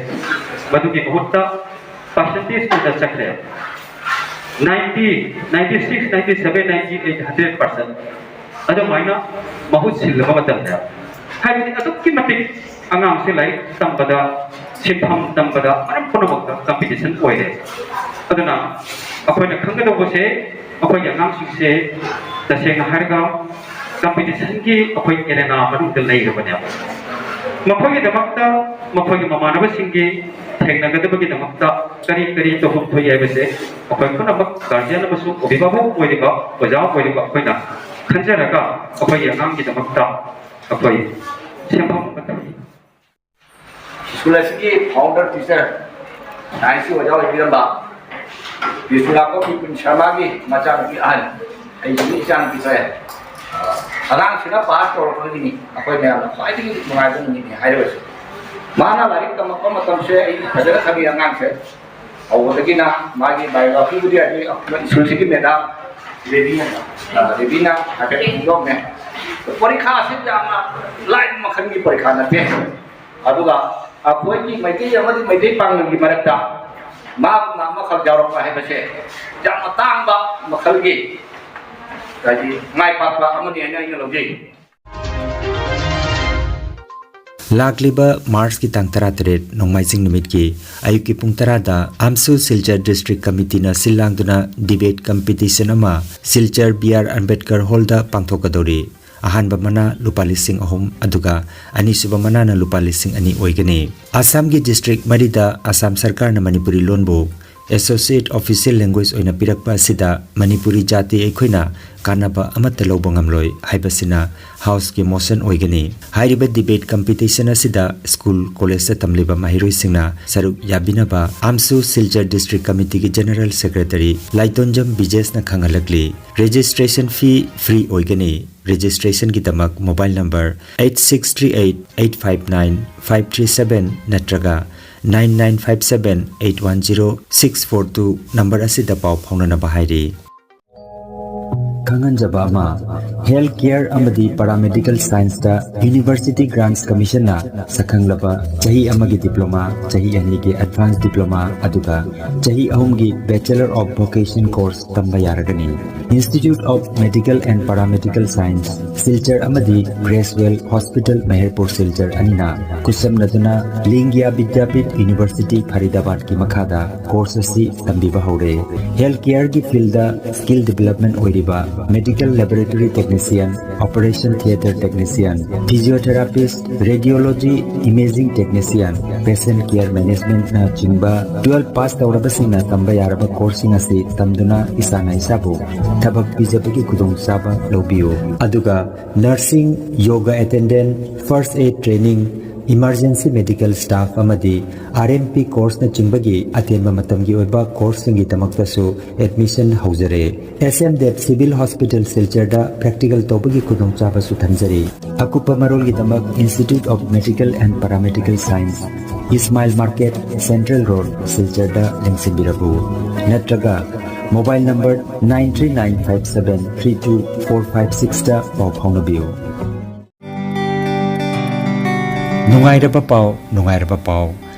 ꯃꯗꯨꯒꯤ ꯃꯍꯨꯠꯇ ꯄꯥꯔꯁꯦꯟꯇꯦꯖ ꯑꯣꯏꯅ ꯆꯠꯈ꯭ꯔꯦ꯫ ninety, ninety six, ninety seven, ninety eight, hundred percent ꯑꯗꯨꯃꯥꯏꯅ ꯃꯍꯨꯠ ꯁꯤꯜꯂꯕ ꯃꯇꯝꯗ, ꯍꯥꯏꯕꯗꯤ ꯑꯗꯨꯛꯀꯤ ꯃꯇꯤꯛ ꯑꯉꯥꯡꯁꯦ ꯂꯥꯏꯔꯤꯛ ꯇꯝꯕꯗ, ꯁꯤꯟꯐꯝ ꯇꯝꯕꯗ ꯃꯔꯝ ꯄꯨꯝꯅꯃꯛꯇ ꯀꯝꯄꯤꯇꯤꯁꯟ ꯑꯣꯏꯔꯦ꯫ ꯑꯗꯨꯅ ꯑꯩꯈꯣꯏꯅ ꯈꯪꯒꯗꯧꯕꯁꯦ, ꯑꯩꯈꯣꯏꯒꯤ ꯑꯉꯥꯡꯁꯤꯡꯁꯦ ꯇꯁꯦꯡꯅ ꯍꯥꯏꯔꯒ ꯀꯝꯄꯤꯇꯤꯁꯟꯒꯤ ꯑꯩꯈꯣꯏ ꯑꯦꯔꯦꯅꯥ ꯃꯅꯨꯡꯗ ꯂꯩꯔꯕꯅꯦꯕ꯫ ꯃꯈꯣꯏꯒꯤꯗꯃꯛꯇ ꯃꯈꯣꯏꯒꯤ ꯃꯃꯥꯟꯅꯕꯁꯤꯡꯒꯤ ꯊꯦꯡꯅꯒꯗꯕꯒꯤꯗꯃꯛꯇ ꯀꯔꯤ ꯀꯔꯤ ꯇꯧꯐꯝ ꯊꯣꯛꯏ ꯍꯥꯏꯕꯁꯦ ꯑꯩꯈꯣꯏ ꯄꯨꯝꯅꯃꯛ ꯒꯥꯔꯖꯤꯌꯟ ꯑꯃꯁꯨꯡ ꯑꯣꯕꯤꯚꯥꯕꯛ ꯑꯣꯏꯔꯤꯕ, ꯑꯣꯖꯥ ꯑꯣꯏꯔꯤꯕ ꯑꯩꯈꯣꯏꯅ ꯈꯟꯖꯔꯒ ꯑꯩꯈꯣꯏꯒꯤ ꯑꯉꯥꯡꯒꯤꯗꯃꯛꯇ ꯑꯩꯈꯣꯏ ꯁꯦꯝꯐꯝ ꯑꯃ ꯊꯝꯃꯤ꯫ ꯁ꯭ꯀꯨꯜ ꯑꯁꯤꯒꯤ ꯐꯥꯎꯟꯗꯔ ꯇꯤꯆꯔ, ꯁꯥꯏꯟꯁꯀꯤ ꯑꯣꯖꯥ ꯑꯣꯏꯕꯤꯔꯝꯕ ꯕꯤꯁꯅꯨꯂꯥꯈꯣꯡ ꯕꯤꯄꯤꯟ ꯁꯔꯃꯥꯒꯤ ꯃꯆꯥꯅꯨꯄꯤ ꯑꯍꯟ, ꯑꯩꯒꯤ ꯏꯆꯥꯅꯨꯄꯤ ꯁꯦ, ꯑꯉꯥꯡꯁꯤꯅ ꯄꯥꯁ ꯇꯧꯔꯛꯄꯗꯒꯤꯅꯤ ꯑꯩꯈꯣꯏ ꯃꯌꯥꯝꯅ ꯈ꯭ꯋꯥꯏꯗꯒꯤ ꯅꯨꯡꯉꯥꯏꯕ ꯅꯨꯃꯤꯠꯅꯤ ꯍꯥꯏꯔꯤꯕꯁꯦ꯫ ꯃꯥꯅ ꯂꯥꯏꯔꯤꯛ ꯇꯝꯃꯛꯄ ꯃꯇꯝꯁꯦ ꯑꯩ ꯐꯖꯅ ꯈꯪꯉꯤ꯫ ꯑꯉꯥꯡꯁꯦ ꯍꯧꯕꯗꯒꯤꯅ ꯃꯥꯒꯤ ꯕꯥꯏꯑꯣꯒ꯭ꯔꯥꯐꯤꯕꯨꯗꯤ ꯑꯩꯈꯣꯏ ꯁ꯭ꯀꯨꯜꯁꯤꯒꯤ ꯃꯦꯗꯥꯝ ꯔꯦꯕꯤ, ꯔꯦꯕꯤꯅ ꯍꯥꯏꯐꯦꯠ ꯐꯣꯡꯗꯣꯛꯑꯝꯃꯦ꯫ ꯄꯔꯤꯈꯥꯁꯤ ꯌꯥꯝꯅ ꯂꯥꯏꯕ ꯃꯈꯜꯒꯤ ꯄꯔꯤꯈꯥ ꯅꯠꯇꯦ꯫ ꯑꯗꯨꯒ ꯑꯩꯈꯣꯏꯒꯤ ꯃꯩꯇꯩ ꯑꯃꯗꯤ ꯃꯩꯇꯩ ꯄꯥꯉꯜꯒꯤ ꯃꯔꯛꯇ ꯃꯥꯒꯨꯝꯅ ꯑꯃꯈꯛ ꯌꯥꯎꯔꯛꯄ ꯍꯥꯏꯕꯁꯦ ꯌꯥꯝꯅ ꯇꯥꯡꯕ ꯃꯈꯜꯒꯤ ꯍꯥꯏꯗꯤ ꯃꯥꯏ ꯄꯥꯛꯄ ꯑꯃꯅꯤ ꯍꯥꯏꯅ ꯑꯩꯅ ꯂꯧꯖꯩ꯫ ꯂꯥꯛꯂꯤꯕ ꯃꯥꯔꯆꯀꯤ ꯇꯥꯡ ꯇꯔꯥꯇꯔꯦꯠ ꯅꯣꯡꯃꯥꯏꯖꯤꯡ ꯅꯨꯃꯤꯠꯀꯤ ꯑꯌꯨꯛꯀꯤ ꯄꯨꯡ ꯇꯔꯥꯗ ꯑꯝꯁꯨ ꯁꯤꯜꯆꯔ ꯗꯤꯁꯇ꯭ꯔꯤꯛ ꯀꯃꯤꯇꯤꯅ ꯁꯤꯜ ꯂꯥꯡꯗꯨꯅ ꯗꯤꯕꯦꯠ ꯀꯝꯄꯤꯇꯤꯁꯟ ꯑꯃ ꯁꯤꯜꯆꯔ ꯕꯤ ꯑꯥꯔ ꯑꯝꯕꯦꯗꯀꯔ ꯍꯣꯜꯗ ꯄꯥꯡꯊꯣꯛꯀꯗꯧꯔꯤ꯫ ꯑꯍꯥꯟꯕ ꯃꯅꯥ ꯂꯨꯄꯥ ꯂꯤꯁꯤꯡ ꯑꯍꯨꯝ, ꯑꯗꯨꯒ ꯑꯅꯤꯁꯨꯕ ꯃꯅꯥꯅ ꯂꯨꯄꯥ ꯂꯤꯁꯤꯡ ꯑꯅꯤ ꯑꯣꯏꯒꯅꯤ꯫ ꯑꯁꯥꯝꯒꯤ district ꯃꯔꯤꯗ ꯑꯁꯥꯝ ꯁꯔꯀꯥꯔꯅ ꯃꯅꯤꯄꯨꯔꯤ ꯂꯣꯟꯕꯨ associate official language ꯑꯣꯏꯅ ꯄꯤꯔꯛꯄ ꯑꯁꯤꯗ ꯃꯅꯤꯄꯨꯔꯤ ꯖꯥꯇꯤ ꯑꯩꯈꯣꯏꯅ ꯀꯥꯟꯅꯕ ꯑꯃꯠꯇ ꯂꯧꯕ ꯉꯝꯂꯣꯏ ꯍꯥꯏꯕꯁꯤꯅ Houseꯀꯤ motion ꯑꯣꯏꯒꯅꯤ꯫ ꯍꯥꯏꯔꯤꯕ debate competition ꯑꯁꯤꯗ school, collegeꯇ ꯇꯝꯂꯤꯕ ꯃꯍꯩꯔꯣꯏꯁꯤꯡꯅ ꯁꯔꯨꯛ ꯌꯥꯕꯤꯅꯕ AMSU Silchar district committeeꯒꯤ general secretary ꯂꯥꯏꯇꯣꯟꯖꯝ ꯕꯤꯖꯦꯁꯅ ꯈꯪꯍꯜꯂꯛꯂꯤ꯫ Registration fee free ꯑꯣꯏꯒꯅꯤ꯫ Registrationꯒꯤꯗꯃꯛ mobile number eight six three eight eight five nine five three seven ꯅꯠꯇ꯭ꯔꯒ nine nine five seven eight one zero six four two number ꯑꯁꯤꯗ ꯄꯥꯎ ꯐꯥꯎꯅꯅꯕ ꯍꯥꯏꯔꯤ꯫ ꯈꯪꯍꯟꯖꯕ ꯑꯃ, health care ꯑꯃꯗꯤ paramedical scienceꯇ University Grants Commissionꯅ ꯁꯛꯈꯪꯂꯕ ꯆꯍꯤ ꯑꯃꯒꯤ diploma, ꯆꯍꯤ ꯑꯅꯤꯒꯤ advanced diploma, ꯑꯗꯨꯒ ꯆꯍꯤ ꯑꯍꯨꯝꯒꯤ Bachelor of Vocation course ꯇꯝꯕ ꯌꯥꯔꯒꯅꯤ꯫ Institute of Medical and Paramedical Science, Silchar ꯑꯃꯗꯤ Creswell Hospital, ꯃꯍꯦꯔꯄꯨꯔ ꯁꯤꯜꯆꯔ ꯑꯅꯤꯅ ꯈꯨꯠꯁꯝꯅꯗꯨꯅ ꯂꯤꯡꯒ꯭ꯌꯥ ꯕꯤꯗ꯭ꯌꯥꯄꯤꯊ University, ꯐꯔꯤꯗꯥꯕꯥꯗꯀꯤ ꯃꯈꯥꯗ course ꯑꯁꯤ ꯇꯝꯕꯤꯕ ꯍꯧꯔꯦ꯫ Health careꯒꯤ fieldꯗ skill development ꯑꯣꯏꯔꯤꯕ medical laboratory technician, operation theatre technician, physiotherapist, radiology imaging technician, patient care managementꯅ ꯆꯤꯡꯕ twelve pass ꯇꯧꯔꯕꯁꯤꯡꯅ ꯇꯝꯕ ꯌꯥꯔꯕ courseꯁꯤꯡ ꯑꯁꯤ ꯇꯝꯗꯨꯅ ꯏꯁꯥꯅ ꯏꯁꯥꯕꯨ ꯊꯕꯛ ꯄꯤꯖꯕꯒꯤ ꯈꯨꯗꯣꯡꯆꯥꯕ ꯂꯧꯕꯤꯌꯨ꯫ ꯑꯗꯨꯒ nursing, yoga attendant, first aid training, emergency medical staff ꯑꯃꯗꯤ RMP courseꯅꯆꯤꯡꯕꯒꯤ ꯑꯇꯦꯟꯕ ꯃꯇꯝꯒꯤ ꯑꯣꯏꯕ courseꯁꯤꯡꯒꯤꯗꯃꯛꯇꯁꯨ admission ꯍꯧꯖꯔꯦ꯫ SM Dev Civil Hospital ꯁꯤꯜꯆꯔꯗ practical ꯇꯧꯕꯒꯤ ꯈꯨꯗꯣꯡꯆꯥꯕꯁꯨ ꯊꯝꯖꯔꯤ꯫ ꯑꯀꯨꯞꯄ ꯃꯔꯣꯜꯒꯤꯗꯃꯛ Institute of Medical and Paramedical Science, Ismail Market, Central Road, ꯁꯤꯜꯆꯔꯗ ꯂꯦꯡꯁꯤꯟꯕꯤꯔꯛꯎ꯫ ꯅꯠꯇ꯭ꯔꯒ mobile number nine three nine five seven three two four five sixꯇ ꯄꯥꯎ ꯐꯥꯎꯅꯕꯤꯌꯨ꯫ ꯅꯨꯡꯉꯥꯏꯔꯕ ꯄꯥꯎ, ꯅꯨꯡꯉꯥꯏꯔꯕ ꯄꯥꯎ꯫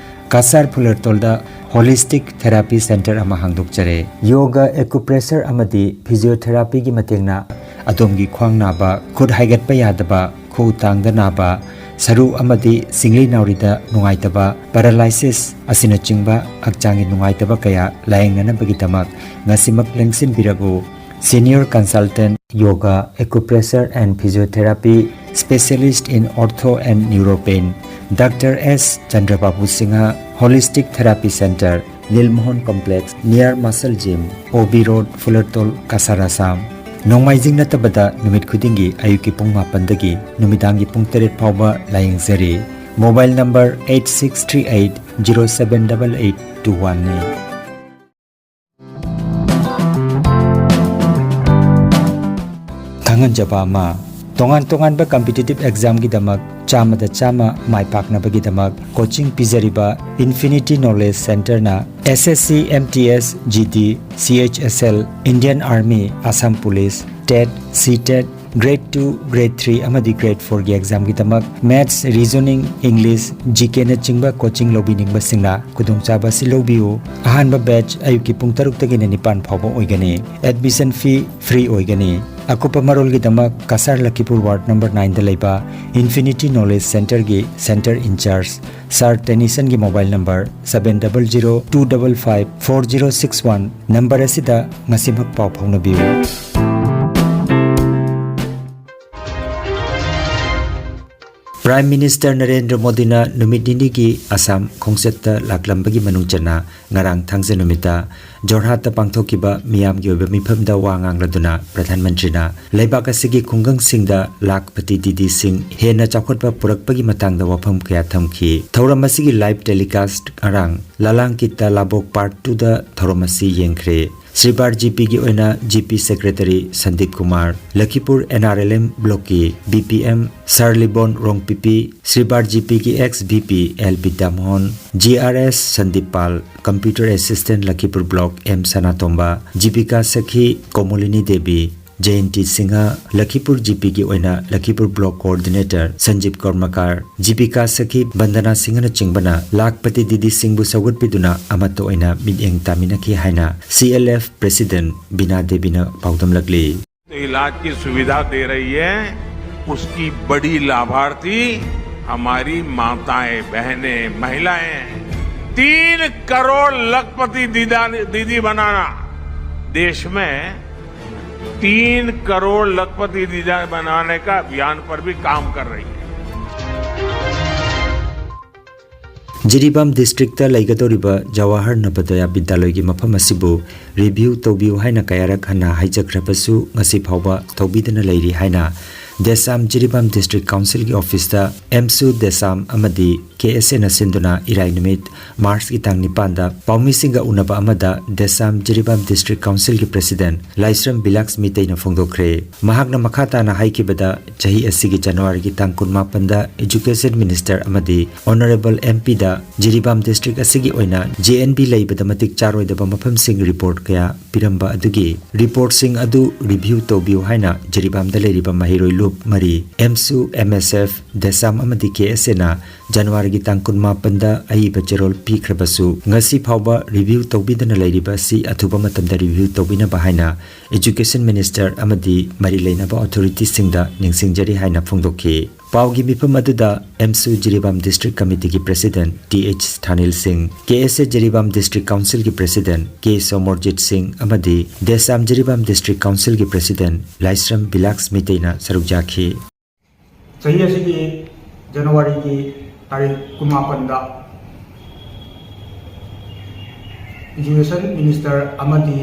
ꯀꯁꯥꯔ ꯐꯨꯂꯔꯇꯣꯜꯗ Holistic Therapy Centre ꯑꯃ ꯍꯥꯡꯗꯣꯛꯆꯔꯦ꯫ Yoga, acupressure ꯑꯃꯗꯤ physiotherapyꯒꯤ ꯃꯇꯦꯡꯅ ꯑꯗꯣꯝꯒꯤ ꯈ꯭ꯋꯥꯡ ꯅꯥꯕ, ꯈꯨꯠ ꯍꯥꯏꯒꯠꯄ ꯌꯥꯗꯕ, ꯈꯨꯎ ꯇꯥꯡꯗ ꯅꯥꯕ, ꯁꯔꯨ ꯑꯃꯗꯤ ꯁꯤꯡꯂꯤ ꯅꯥꯎꯔꯤꯗ ꯅꯨꯡꯉꯥꯏꯇꯕ, paralysis ꯑꯁꯤꯅꯆꯤꯡꯕ ꯍꯛꯆꯥꯡꯒꯤ ꯅꯨꯡꯉꯥꯏꯇꯕ ꯀꯌꯥ ꯂꯥꯌꯦꯡꯅꯅꯕꯒꯤꯗꯃꯛ ꯉꯁꯤꯃꯛ ꯂꯦꯡꯁꯤꯟꯕꯤꯔꯛꯎ꯫ Senior Consultant Yoga, Acupressure and Physiotherapy, Specialist in Ortho and Neuropain, Doctor S Chandrababu Singha, Holistic Therapy Center, Lilmohon Complex, near Muscle Gym, O B Road, Fulertol, Kasar, Assam. ꯅꯣꯡꯃꯥꯏꯖꯤꯡ ꯅꯠꯇꯕꯗ ꯅꯨꯃꯤꯠ ꯈꯨꯗꯤꯡꯒꯤ ꯑꯌꯨꯛꯀꯤ ꯄꯨꯡ ꯃꯥꯄꯟꯗꯒꯤ ꯅꯨꯃꯤꯗꯥꯡꯒꯤ ꯄꯨꯡ ꯇꯔꯦꯠ ꯐꯥꯎꯕ ꯂꯥꯌꯦꯡꯖꯔꯤ꯫ Mobile number eight six three eight zero seven double eight two one ꯅꯤ꯫ ꯈꯪꯍꯟꯖꯕ ꯑꯃ, ꯇꯣꯉꯥꯟ ꯇꯣꯉꯥꯟꯕ competitive examꯒꯤꯗꯃꯛ ꯆꯥꯝꯃꯗ ꯆꯥꯝꯃ ꯃꯥꯏ ꯄꯥꯛꯅꯕꯒꯤꯗꯃꯛ coaching ꯄꯤꯖꯔꯤꯕ Infinity Knowledge Centerꯅ S S C, M T S, G D, C H S L, Indian Army, Assam Police, TET, C TET, Grade two, Grade three ꯑꯃꯗꯤ Grade fourꯒꯤ examꯒꯤꯗꯃꯛ Maths, Reasoning, English, G K ꯅꯆꯤꯡꯕ coaching ꯂꯧꯕꯤꯅꯤꯡꯕꯁꯤꯡꯅ ꯈꯨꯗꯣꯡꯆꯥꯕ ꯑꯁꯤ ꯂꯧꯕꯤꯌꯨ꯫ ꯑꯍꯥꯟꯕ batch ꯑꯌꯨꯛꯀꯤ ꯄꯨꯡ ꯇꯔꯨꯛꯇꯒꯤꯅ ꯅꯤꯄꯥꯟ ꯐꯥꯎꯕ ꯑꯣꯏꯒꯅꯤ꯫ Admission fee free ꯑꯣꯏꯒꯅꯤ꯫ ꯑꯀꯨꯞꯄ ꯃꯔꯣꯜꯒꯤꯗꯃꯛ ꯀꯁꯥꯔ ꯂꯈꯤꯄꯨꯔ ward number nineꯗ ꯂꯩꯕ Infinity Knowledge Centerꯒꯤ center in charge Sir Tenisonꯒꯤ mobile number seven double zero two double five four zero six one number ꯑꯁꯤꯗ ꯉꯁꯤꯃꯛ ꯄꯥꯎ ꯐꯥꯎꯅꯕꯤꯌꯨ꯫ Prime Minister ꯅꯔꯦꯟꯗ꯭ꯔ ꯃꯣꯗꯤꯅ ꯅꯨꯃꯤꯠ ꯅꯤꯅꯤꯒꯤ ꯑꯁꯥꯝ ꯈꯣꯡꯆꯠꯇ ꯂꯥꯛꯂꯝꯕꯒꯤ ꯃꯅꯨꯡ ꯆꯟꯅ ꯉꯔꯥꯡ ꯊꯥꯡꯖ ꯅꯨꯃꯤꯠꯇ ꯖꯣꯔꯍꯥꯠꯇ ꯄꯥꯡꯊꯣꯛꯈꯤꯕ ꯃꯤꯌꯥꯝꯒꯤ ꯑꯣꯏꯕ ꯃꯤꯐꯝꯗ ꯋꯥ ꯉꯥꯡꯂꯗꯨꯅ ꯄ꯭ꯔꯙꯥꯟ ꯃꯟꯇ꯭ꯔꯤꯅ ꯂꯩꯕꯥꯛ ꯑꯁꯤꯒꯤ ꯈꯨꯡꯒꯪꯁꯤꯡꯗ ꯂꯥꯈꯄꯇꯤ ꯗꯤꯗꯤꯁꯤꯡ ꯍꯦꯟꯅ ꯆꯥꯎꯈꯠꯄ ꯄꯨꯔꯛꯄꯒꯤ ꯃꯇꯥꯡꯗ ꯋꯥꯐꯝ ꯀꯌꯥ ꯊꯝꯈꯤ꯫ ꯊꯧꯔꯝ ꯑꯁꯤꯒꯤ live telecast ꯉꯔꯥꯡ ꯂꯥꯂꯥꯡꯀꯤꯠꯇ ꯂꯥꯕꯣꯛ Part twoꯗ ꯊꯧꯔꯝ ꯑꯁꯤ ꯌꯦꯡꯈ꯭ꯔꯦ꯫ ꯁ꯭ꯔꯤꯕꯥꯔ ꯖꯤꯄꯤꯒꯤ ꯑꯣꯏꯅ GP secretary Sandeep Kumar, Lakhipur NRLM blockꯀꯤ BPM ꯁꯥꯔ ꯂꯤꯕꯣꯟ ꯔꯣꯡꯄꯤꯄꯤ, ꯁ꯭ꯔꯤꯕꯥꯔ ꯖꯤꯄꯤꯒꯤ ex VP L Bidyamohan, GRS Sandeep Pal, computer assistant Lakhipur block M Sanatomba, Jibika Sakhi Komolini Devi, Jayanti Singha, Lakhipur ꯖꯤꯄꯤꯒꯤ ꯑꯣꯏꯅ ꯂꯈꯤꯄꯨꯔ block coordinator ꯁꯟꯖꯤꯞ ꯀꯔꯃꯀꯥꯔ, ꯖꯤꯕꯤꯀꯥ ꯁꯈꯤ ꯕꯟꯗꯅꯥ ꯁꯤꯡꯍꯅꯆꯤꯡꯕꯅ ꯂꯥꯈꯄꯇꯤ ꯗꯤꯗꯤꯁꯤꯡꯕꯨ ꯁꯧꯒꯠꯄꯤꯗꯨꯅ ꯑꯃꯠꯇ ꯑꯣꯏꯅ ꯃꯤꯠꯌꯦꯡ ꯇꯥꯃꯤꯟꯅꯈꯤ ꯍꯥꯏꯅ CLF president ꯕꯤꯅꯥ ꯗꯦꯕꯤꯅ ꯄꯥꯎꯗꯝꯂꯛꯂꯤ꯫ इलाज की सुविधा दे रही है, उसकी बड़ी लाभार्थी हमारी माताएं, बहनें, महिलाएं हैं। तीन करोड़ लखपति दीदा-, दीदी बनाना देश में तीन करोड़ लखपति दीदा बनाने का अभियान पर भी काम कर रही है। ꯖꯤꯔꯤꯕꯥꯝ ꯗꯤꯁꯇ꯭ꯔꯤꯛꯇ ꯂꯩꯒꯗꯧꯔꯤꯕ ꯖꯋꯥꯍꯔ ꯅꯕꯣꯗꯌꯥ ꯕꯤꯗ꯭ꯌꯥꯂꯌꯒꯤ ꯃꯐꯝ ꯑꯁꯤꯕꯨ ꯔꯤꯚ꯭ꯌꯨ ꯇꯧꯕꯤꯌꯨ ꯍꯥꯏꯅ ꯀꯌꯥꯔꯛ ꯍꯟꯅ ꯍꯥꯏꯖꯈ꯭ꯔꯕꯁꯨ ꯉꯁꯤ ꯐꯥꯎꯕ ꯇꯧꯕꯤꯗꯅ ꯂꯩꯔꯤ ꯍꯥꯏꯅ ꯗꯦꯁꯥꯝ ꯖꯤꯔꯤꯕꯥꯝ ꯗꯤꯁꯇ꯭ꯔꯤꯛ ꯀꯥꯎꯟꯁꯤꯜꯒꯤ ꯑꯣꯐꯤꯁꯇ ꯑꯦꯝꯁꯨ ꯗꯦꯁꯥꯝ ꯑꯃꯗꯤ ꯀꯦ ꯑꯦꯁ ꯑꯦꯅ ꯁꯤꯟꯗꯨꯅ ꯏꯔꯥꯏ ꯅꯨꯃꯤꯠ ꯃꯥꯔꯆꯀꯤ ꯇꯥꯡ ꯅꯤꯄꯥꯟꯗ ꯄꯥꯎꯃꯤꯁꯤꯡꯒ ꯎꯅꯕ ꯑꯃꯗ ꯗꯦꯁꯥꯝ ꯖꯤꯔꯤꯕꯥꯝ ꯗꯤꯁꯇ꯭ꯔꯤꯛ ꯀꯥꯎꯟꯁꯤꯜꯒꯤ ꯄ꯭ꯔꯦꯁꯤꯗꯦꯟꯠ ꯂꯥꯏꯁ꯭ꯔꯝ ꯕꯤꯂꯥꯛꯁ ꯃꯤꯇꯩꯅ ꯐꯣꯡꯗꯣꯛꯈ꯭ꯔꯦ꯫ ꯃꯍꯥꯛꯅ ꯃꯈꯥ ꯇꯥꯅ ꯍꯥꯏꯈꯤꯕꯗ, ꯆꯍꯤ ꯑꯁꯤꯒꯤ ꯖꯅꯋꯥꯔꯤꯒꯤ ꯇꯥꯡ ꯀꯨꯟꯃꯥꯄꯟꯗ ꯏꯖꯨꯀꯦꯁꯟ ꯃꯤꯅꯤꯁꯇꯔ ꯑꯃꯗꯤ ꯑꯣꯅꯔꯦꯕꯜ ꯑꯦꯝ ꯄꯤꯗ ꯖꯤꯔꯤꯕꯥꯝ ꯗꯤꯁꯇ꯭ꯔꯤꯛ ꯑꯁꯤꯒꯤ ꯑꯣꯏꯅ ꯖꯦ ꯑꯦꯟ ꯕꯤ ꯂꯩꯕꯗ ꯃꯇꯤꯛ ꯆꯥꯔꯣꯏꯗꯕ ꯃꯐꯝꯁꯤꯡ ꯔꯤꯄꯣꯔꯠ ꯀꯌꯥ ꯄꯤꯔꯝꯕ ꯑꯗꯨꯒꯤ ꯔꯤꯄꯣꯔꯠꯁꯤꯡ ꯑꯗꯨ ꯔꯤꯚ꯭ꯌꯨ ꯇꯧꯕꯤꯌꯨ ꯍꯥꯏꯅ ꯖꯤꯔꯤꯕꯥꯝꯗ ꯂꯩꯔꯤꯕ ꯃꯍꯩꯔꯣꯏ ꯂꯨꯞ ꯃꯔꯤ, ꯑꯦꯝꯁꯨ, ꯑꯦꯝ ꯑꯦꯁ ꯑꯦꯐ, ꯗꯦꯁꯥꯝ ꯑꯃꯗꯤ ꯀꯦ ꯑꯦꯁ ꯑꯦꯅ ꯖꯅꯋꯥꯔꯤꯒꯤ ꯇꯥꯡ ꯀꯨꯟꯃꯥꯄꯟꯗ ꯑꯏꯕ ꯆꯦꯔꯣꯜ ꯄꯤꯈ꯭ꯔꯕꯁꯨ, ꯉꯁꯤ ꯐꯥꯎꯕ ꯔꯤꯚ꯭ꯌꯨ ꯇꯧꯕꯤꯗꯅ ꯂꯩꯔꯤꯕ ꯑꯁꯤ ꯑꯊꯨꯕ ꯃꯇꯝꯗ ꯔꯤꯚ꯭ꯌꯨ ꯇꯧꯕꯤꯅꯕ ꯍꯥꯏꯅ ꯏꯖꯨꯀꯦꯁꯟ ꯃꯤꯅꯤꯁꯇꯔ ꯑꯃꯗꯤ ꯃꯔꯤ ꯂꯩꯅꯕ ꯑꯣꯊꯣꯔꯤꯇꯤꯁꯤꯡꯗ ꯅꯤꯡꯁꯤꯡꯖꯔꯤ ꯍꯥꯏꯅ ꯐꯣꯡꯗꯣꯛꯈꯤ꯫ ꯄꯥꯎꯒꯤ ꯃꯤꯐꯝ ꯑꯗꯨꯗ ꯑꯦꯝꯁꯨ ꯖꯤꯔꯤꯕꯥꯝ ꯗꯤꯁꯇ꯭ꯔꯤꯛ ꯀꯃꯤꯇꯤꯒꯤ president T H Thanil Singh, K S A Jiribam district ꯀꯥꯎꯟꯁꯤꯜꯒꯤ ꯄ꯭ꯔꯦꯁꯤꯗꯦꯟꯠ ꯀꯦ ꯁꯣꯃꯣꯔꯖꯤꯠ ꯁꯤꯡ ꯑꯃꯗꯤ ꯗꯦꯁꯥꯝ ꯖꯤꯔꯤꯕꯥꯝ ꯗꯤꯁꯇ꯭ꯔꯤꯛ ꯀꯥꯎꯟꯁꯤꯜꯒꯤ ꯄ꯭ꯔꯦꯁꯤꯗꯦꯟꯠ ꯂꯥꯏꯁ꯭ꯔꯝ ꯕꯤꯂꯥꯛꯁ ꯃꯤꯇꯩꯅ ꯁꯔꯨꯛ ꯌꯥꯈꯤ꯫ ꯆꯍꯤ ꯑꯁꯤꯒꯤ ꯖꯅꯋꯥꯔꯤꯒꯤ ꯇꯥꯔꯤꯛ ꯀꯨꯟꯃꯥꯄꯟꯗ ꯏꯖꯨꯀꯦꯁꯟ ꯃꯤꯅꯤꯁꯇꯔ ꯑꯃꯗꯤ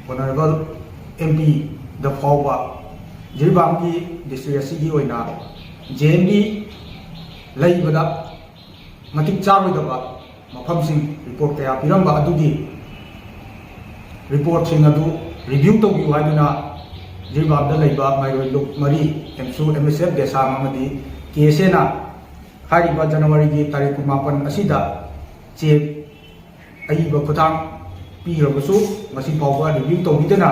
ꯑꯣꯅꯔꯦꯕꯜ ꯑꯦꯝ ꯄꯤꯗ ꯐꯥꯎꯕ ꯖꯤꯔꯤꯕꯥꯝꯒꯤ ꯗꯤꯁꯇ꯭ꯔꯤꯛ ꯑꯁꯤꯒꯤ ꯑꯣꯏꯅ ꯖꯦ ꯑꯦꯟ ꯕꯤ ꯂꯩꯕꯗ ꯃꯇꯤꯛ ꯆꯥꯔꯣꯏꯗꯕ ꯃꯐꯝꯁꯤꯡ ꯔꯤꯄꯣꯔꯠ ꯀꯌꯥ ꯄꯤꯔꯝꯕ ꯑꯗꯨꯒꯤ ꯔꯤꯄꯣꯔꯠꯁꯤꯡ ꯑꯗꯨ ꯔꯤꯚ꯭ꯌꯨ ꯇꯧꯕꯤꯌꯨ ꯍꯥꯏꯗꯨꯅ ꯖꯤꯔꯤꯕꯥꯝꯗ ꯂꯩꯕ ꯃꯍꯩꯔꯣꯏ ꯂꯨꯞ ꯃꯔꯤ, ꯑꯦꯝꯁꯨ, ꯑꯦꯝ ꯑꯦꯁ ꯑꯦꯐ, ꯗꯦꯁꯥꯝ ꯑꯃꯗꯤ ꯀꯦ ꯑꯦꯁ ꯑꯦꯅ ꯍꯥꯏꯔꯤꯕ ꯖꯅꯋꯥꯔꯤꯒꯤ ꯇꯥꯔꯤꯛ ꯀꯨꯟꯃꯥꯄꯟ ꯑꯁꯤꯗ ꯆꯦ ꯑꯏꯕ ꯈꯨꯠꯊꯥꯡ ꯄꯤꯈ꯭ꯔꯕꯁꯨ ꯉꯁꯤ ꯐꯥꯎꯕ ꯔꯤꯚ꯭ꯌꯨ ꯇꯧꯕꯤꯗꯅ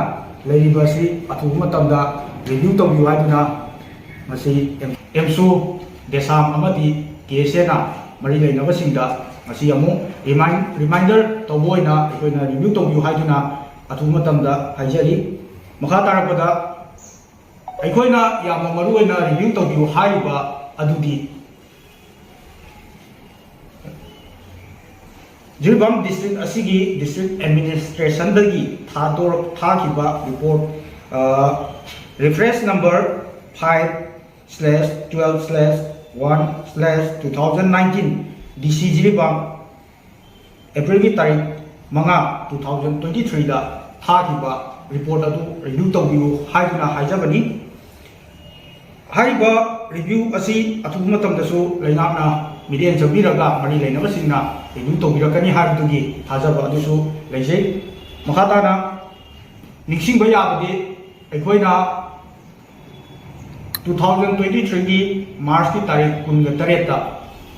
ꯂꯩꯔꯤꯕ ꯑꯁꯤ ꯑꯊꯨꯕ ꯃꯇꯝꯗ ꯔꯤꯚ꯭ꯌꯨ ꯇꯧꯕꯤꯌꯨ ꯍꯥꯏꯗꯨꯅ ꯉꯁꯤ ꯑꯦꯝ-, ꯑꯦꯝꯁꯨ, ꯗꯦꯁꯥꯝ ꯑꯃꯗꯤ ꯀꯦ ꯑꯦꯁ ꯑꯦꯅ ꯃꯔꯤ ꯂꯩꯅꯕꯁꯤꯡꯗ ꯉꯁꯤ ꯑꯃꯨꯛ ꯔꯤꯃꯥꯏꯟ-, ꯔꯤꯃꯥꯏꯟꯗꯔ ꯇꯧꯕ ꯑꯣꯏꯅ ꯑꯩꯈꯣꯏꯅ ꯔꯤꯚ꯭ꯌꯨ ꯇꯧꯕꯤꯌꯨ ꯍꯥꯏꯗꯨꯅ ꯑꯊꯨꯕ ꯃꯇꯝꯗ ꯍꯥꯏꯖꯔꯤ꯫ ꯃꯈꯥ ꯇꯥꯔꯛꯄꯗ ꯑꯩꯈꯣꯏꯅ ꯌꯥꯝꯅ ꯃꯔꯨ ꯑꯣꯏꯅ ꯔꯤꯚ꯭ꯌꯨ ꯇꯧꯕꯤꯌꯨ ꯍꯥꯏꯔꯤꯕ ꯑꯗꯨꯗꯤ ꯖꯤꯔꯤꯕꯥꯝ ꯗꯤꯁꯇ꯭ꯔꯤꯛ ꯑꯁꯤꯒꯤ ꯗꯤꯁꯇ꯭ꯔꯤꯛ ꯑꯦꯗꯃꯤꯅꯤꯁꯇ꯭ꯔꯦꯁꯟꯗꯒꯤ ꯊꯥꯗꯣꯔꯛ-, ꯊꯥꯈꯤꯕ report Reference number five slash twelve slash one slash two thousand nineteen, D C Jiribam, ꯑꯦꯄ꯭ꯔꯤꯜꯒꯤ ꯇꯥꯔꯤꯛ ꯃꯉꯥ, two thousand twenty threeꯗ ꯊꯥꯈꯤꯕ ꯔꯤꯄꯣꯔꯠ ꯑꯗꯨ ꯔꯤꯚ꯭ꯌꯨ ꯇꯧꯕꯤꯌꯨ ꯍꯥꯏꯗꯨꯅ ꯍꯥꯏꯖꯕꯅꯤ꯫ ꯍꯥꯏꯔꯤꯕ ꯔꯤꯚ꯭ꯌꯨ ꯑꯁꯤ ꯑꯊꯨꯕ ꯃꯇꯝꯗꯁꯨ ꯂꯩꯉꯥꯛꯅ ꯃꯤꯠꯌꯦꯡ ꯆꯪꯕꯤꯔꯒ ꯃꯔꯤ ꯂꯩꯅꯕꯁꯤꯡꯅ ꯔꯤꯚ꯭ꯌꯨ ꯇꯧꯕꯤꯔꯛꯀꯅꯤ ꯍꯥꯏꯕꯗꯨꯒꯤ ꯊꯥꯖꯕ ꯑꯗꯨꯁꯨ ꯂꯩꯖꯩ꯫ ꯃꯈꯥ ꯇꯥꯅ ꯅꯤꯡꯁꯤꯡꯕ ꯌꯥꯕꯗꯤ, ꯑꯩꯈꯣꯏꯅ two thousand twenty threeꯒꯤ ꯃꯥꯔꯆꯀꯤ ꯇꯥꯔꯤꯛ ꯀꯨꯟꯒ ꯇꯔꯦꯠꯇ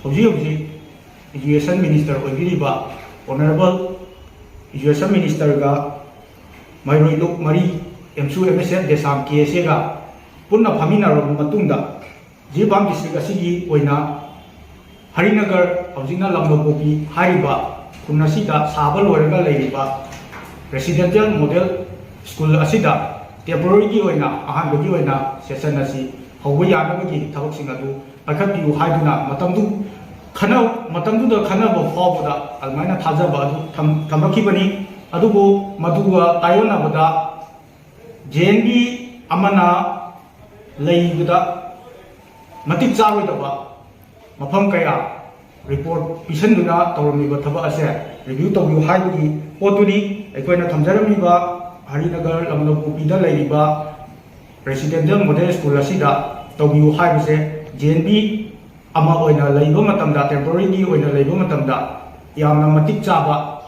ꯍꯧꯖꯤꯛ ꯍꯧꯖꯤꯛ ꯏꯖꯨꯀꯦꯁꯟ ꯃꯤꯅꯤꯁꯇꯔ ꯑꯣꯏꯕꯤꯔꯤꯕ ꯑꯣꯅꯔꯦꯕꯜ ꯏꯖꯨꯀꯦꯁꯟ ꯃꯤꯅꯤꯁꯇꯔꯒ ꯃꯩꯔꯣꯏ ꯂꯨꯞ ꯃꯔꯤ, ꯑꯦꯝꯁꯨ ꯑꯦꯝ ꯑꯦꯁ ꯑꯦꯐ ꯗꯦꯁꯥꯝ ꯀꯦ ꯑꯦꯁ ꯑꯦꯒ ꯄꯨꯟꯅ ꯐꯝꯃꯤꯟꯅꯔꯕ ꯃꯇꯨꯡꯗ, ꯖꯤꯔꯤꯕꯥꯝ ꯗꯤꯁꯇ꯭ꯔꯤꯛ ꯑꯁꯤꯒꯤ ꯑꯣꯏꯅ ꯍꯔꯤꯅꯒꯔ, ꯍꯧꯖꯤꯛꯅ ꯂꯝꯂꯧꯄꯣꯛꯄꯤ ꯍꯥꯏꯔꯤꯕ ꯈꯨꯟ ꯑꯁꯤꯗ ꯁꯥꯕ ꯂꯣꯏꯔꯒ ꯂꯩꯔꯤꯕ residential model school ꯑꯁꯤꯗ temporaryꯒꯤ ꯑꯣꯏꯅ, ꯑꯍꯥꯟꯕꯒꯤ ꯑꯣꯏꯅ session ꯑꯁꯤ ꯍꯧꯕ ꯌꯥꯅꯕꯒꯤ ꯊꯕꯛꯁꯤꯡ ꯑꯗꯨ ꯄꯥꯏꯈꯠꯄꯤꯌꯨ ꯍꯥꯏꯗꯨꯅ ꯃꯇꯝꯗꯨ ꯈꯟꯅ-, ꯃꯇꯝꯗꯨꯗ ꯈꯟꯅꯕ ꯐꯥꯎꯕꯗ ꯑꯗꯨꯃꯥꯏꯅ ꯊꯥꯖꯕ ꯑꯗꯨ ꯊꯝ-, ꯊꯝꯂꯛꯈꯤꯕꯅꯤ꯫ ꯑꯗꯨꯕꯨ ꯃꯗꯨꯒ ꯇꯥꯏꯑꯣꯟꯅꯕꯗ ꯖꯦ ꯑꯦꯟ ꯕꯤ ꯑꯃꯅ ꯂꯩꯕꯗ ꯃꯇꯤꯛ ꯆꯥꯔꯣꯏꯗꯕ ꯃꯐꯝ ꯀꯌꯥ ꯔꯤꯄꯣꯔꯠ ꯄꯤꯁꯤꯟꯗꯨꯅ ꯇꯧꯔꯝꯃꯤꯕ ꯊꯕꯛ ꯑꯁꯦ ꯔꯤꯚ꯭ꯌꯨ ꯇꯧꯕꯤꯌꯨ ꯍꯥꯏꯕꯒꯤ ꯄꯣꯠꯇꯨꯅꯤ꯫ ꯑꯩꯈꯣꯏꯅ ꯊꯝꯖꯔꯝꯃꯤꯕ ꯍꯔꯤꯅꯒꯔ ꯂꯝꯂꯧꯄꯣꯛꯄꯤꯗ ꯂꯩꯔꯤꯕ residential model school ꯑꯁꯤꯗ ꯇꯧꯕꯤꯌꯨ ꯍꯥꯏꯕꯁꯦ, ꯖꯦ ꯑꯦꯟ ꯕꯤ ꯑꯃ ꯑꯣꯏꯅ ꯂꯩꯕ ꯃꯇꯝꯗ, temporaryꯒꯤ ꯑꯣꯏꯅ ꯂꯩꯕ ꯃꯇꯝꯗ ꯌꯥꯝꯅ ꯃꯇꯤꯛ ꯆꯥꯕ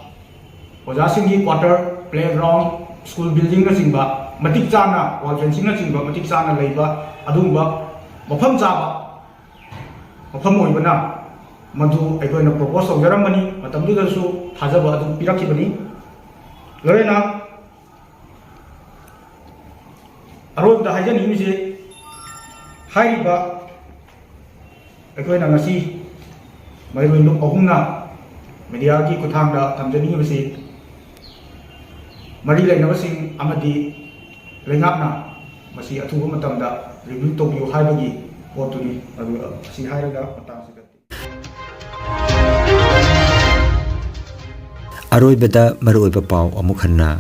ꯑꯣꯖꯥꯁꯤꯡꯒꯤ quarter, playground, school buildingꯅꯆꯤꯡꯕ ꯃꯇꯤꯛ ꯆꯥꯅ, wall fencingꯅꯆꯤꯡꯕ ꯃꯇꯤꯛ ꯆꯥꯅ ꯂꯩꯕ ꯑꯗꯨꯒꯨꯝꯕ ꯃꯐꯝ ꯆꯥꯕ ꯃꯐꯝ ꯑꯣꯏꯕꯅ ꯃꯗꯨ ꯑꯩꯈꯣꯏꯅ propose ꯇꯧꯖꯔꯝꯕꯅꯤ꯫ ꯃꯇꯝꯗꯨꯗꯁꯨ ꯊꯥꯖꯕ ꯑꯗꯨ ꯄꯤꯔꯛꯈꯤꯕꯅꯤ꯫ ꯂꯣꯏꯅꯅ ꯑꯔꯣꯏꯕꯗ ꯍꯥꯏꯖꯅꯤꯡꯉꯤꯁꯦ, ꯍꯥꯏꯔꯤꯕ ꯑꯩꯈꯣꯏꯅ ꯉꯁꯤ ꯃꯩꯔꯣꯏ ꯂꯨꯞ ꯑꯍꯨꯝꯅ mediaꯒꯤ ꯈꯨꯠꯊꯥꯡꯗ ꯊꯝꯖꯅꯤꯡꯉꯤꯕꯁꯤ, ꯃꯔꯤ ꯂꯩꯅꯕꯁꯤꯡ ꯑꯃꯗꯤ ꯂꯩꯉꯥꯛꯅ ꯃꯁꯤ ꯑꯊꯨꯕ ꯃꯇꯝꯗ ꯔꯤꯚ꯭ꯌꯨ ꯇꯧꯕꯤꯌꯨ ꯍꯥꯏꯕꯒꯤ ꯄꯣꯠꯇꯨꯅꯤ꯫ ꯑꯗꯨ, ꯑꯁꯤ ꯍꯥꯏꯔꯒ ꯃꯇꯥꯡꯁꯤꯗ ꯑꯔꯣꯏꯕꯗ ꯃꯔꯨꯑꯣꯏꯕ ꯄꯥꯎ ꯑꯃꯨꯛ ꯍꯟꯅ꯫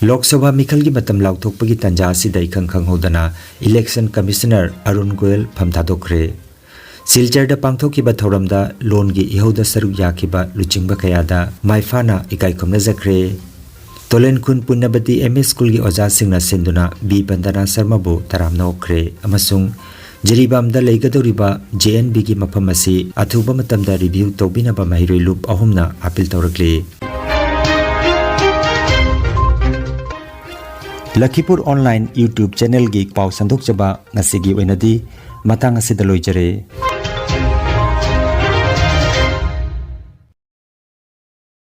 ꯂꯣꯛ ꯁꯚꯥ ꯃꯤꯈꯜꯒꯤ ꯃꯇꯝ ꯂꯥꯎꯊꯣꯛꯄꯒꯤ ꯇꯥꯟꯖꯥ ꯑꯁꯤꯗ ꯏꯈꯪ ꯈꯪꯍꯧꯗꯅ Election Commissioner ꯑꯔꯨꯟ ꯒꯣꯌꯜ ꯐꯝ ꯊꯥꯗꯣꯛꯈ꯭ꯔꯦ꯫ ꯁꯤꯜꯆꯔꯗ ꯄꯥꯡꯊꯣꯛꯈꯤꯕ ꯊꯧꯔꯝꯗ ꯂꯣꯟꯒꯤ ꯏꯍꯧꯗ ꯁꯔꯨꯛ ꯌꯥꯈꯤꯕ ꯂꯨꯆꯤꯡꯕ ꯀꯌꯥꯗ ꯃꯥꯏꯐꯥꯅ ꯏꯀꯥꯏ ꯈꯨꯝꯅꯖꯈ꯭ꯔꯦ꯫ ꯇꯣꯂꯦꯟꯈꯨꯟ ꯄꯨꯟꯅꯕꯇꯤ M E schoolꯒꯤ ꯑꯣꯖꯥꯁꯤꯡꯅ ꯁꯤꯟꯗꯨꯅ ꯕꯤ ꯕꯟꯗꯅꯥ ꯁꯔꯃꯕꯨ ꯇꯔꯥꯝꯅ ꯑꯣꯛꯈ꯭ꯔꯦ ꯑꯃꯁꯨꯡ ꯖꯤꯔꯤꯕꯥꯝꯗ ꯂꯩꯒꯗꯧꯔꯤꯕ J N Vꯒꯤ ꯃꯐꯝ ꯑꯁꯤ ꯑꯊꯨꯕ ꯃꯇꯝꯗ review ꯇꯧꯕꯤꯅꯕ ꯃꯍꯩꯔꯣꯏ ꯂꯨꯞ ꯑꯍꯨꯝꯅ appeal ꯇꯧꯔꯛꯂꯤ꯫ ꯂꯈꯤꯄꯨꯔ online YouTube channelꯒꯤ ꯄꯥꯎ ꯁꯟꯗꯣꯛꯆꯕ ꯉꯁꯤꯒꯤ ꯑꯣꯏꯅꯗꯤ ꯃꯇꯥꯡ ꯑꯁꯤꯗ ꯂꯣꯏꯖꯔꯦ꯫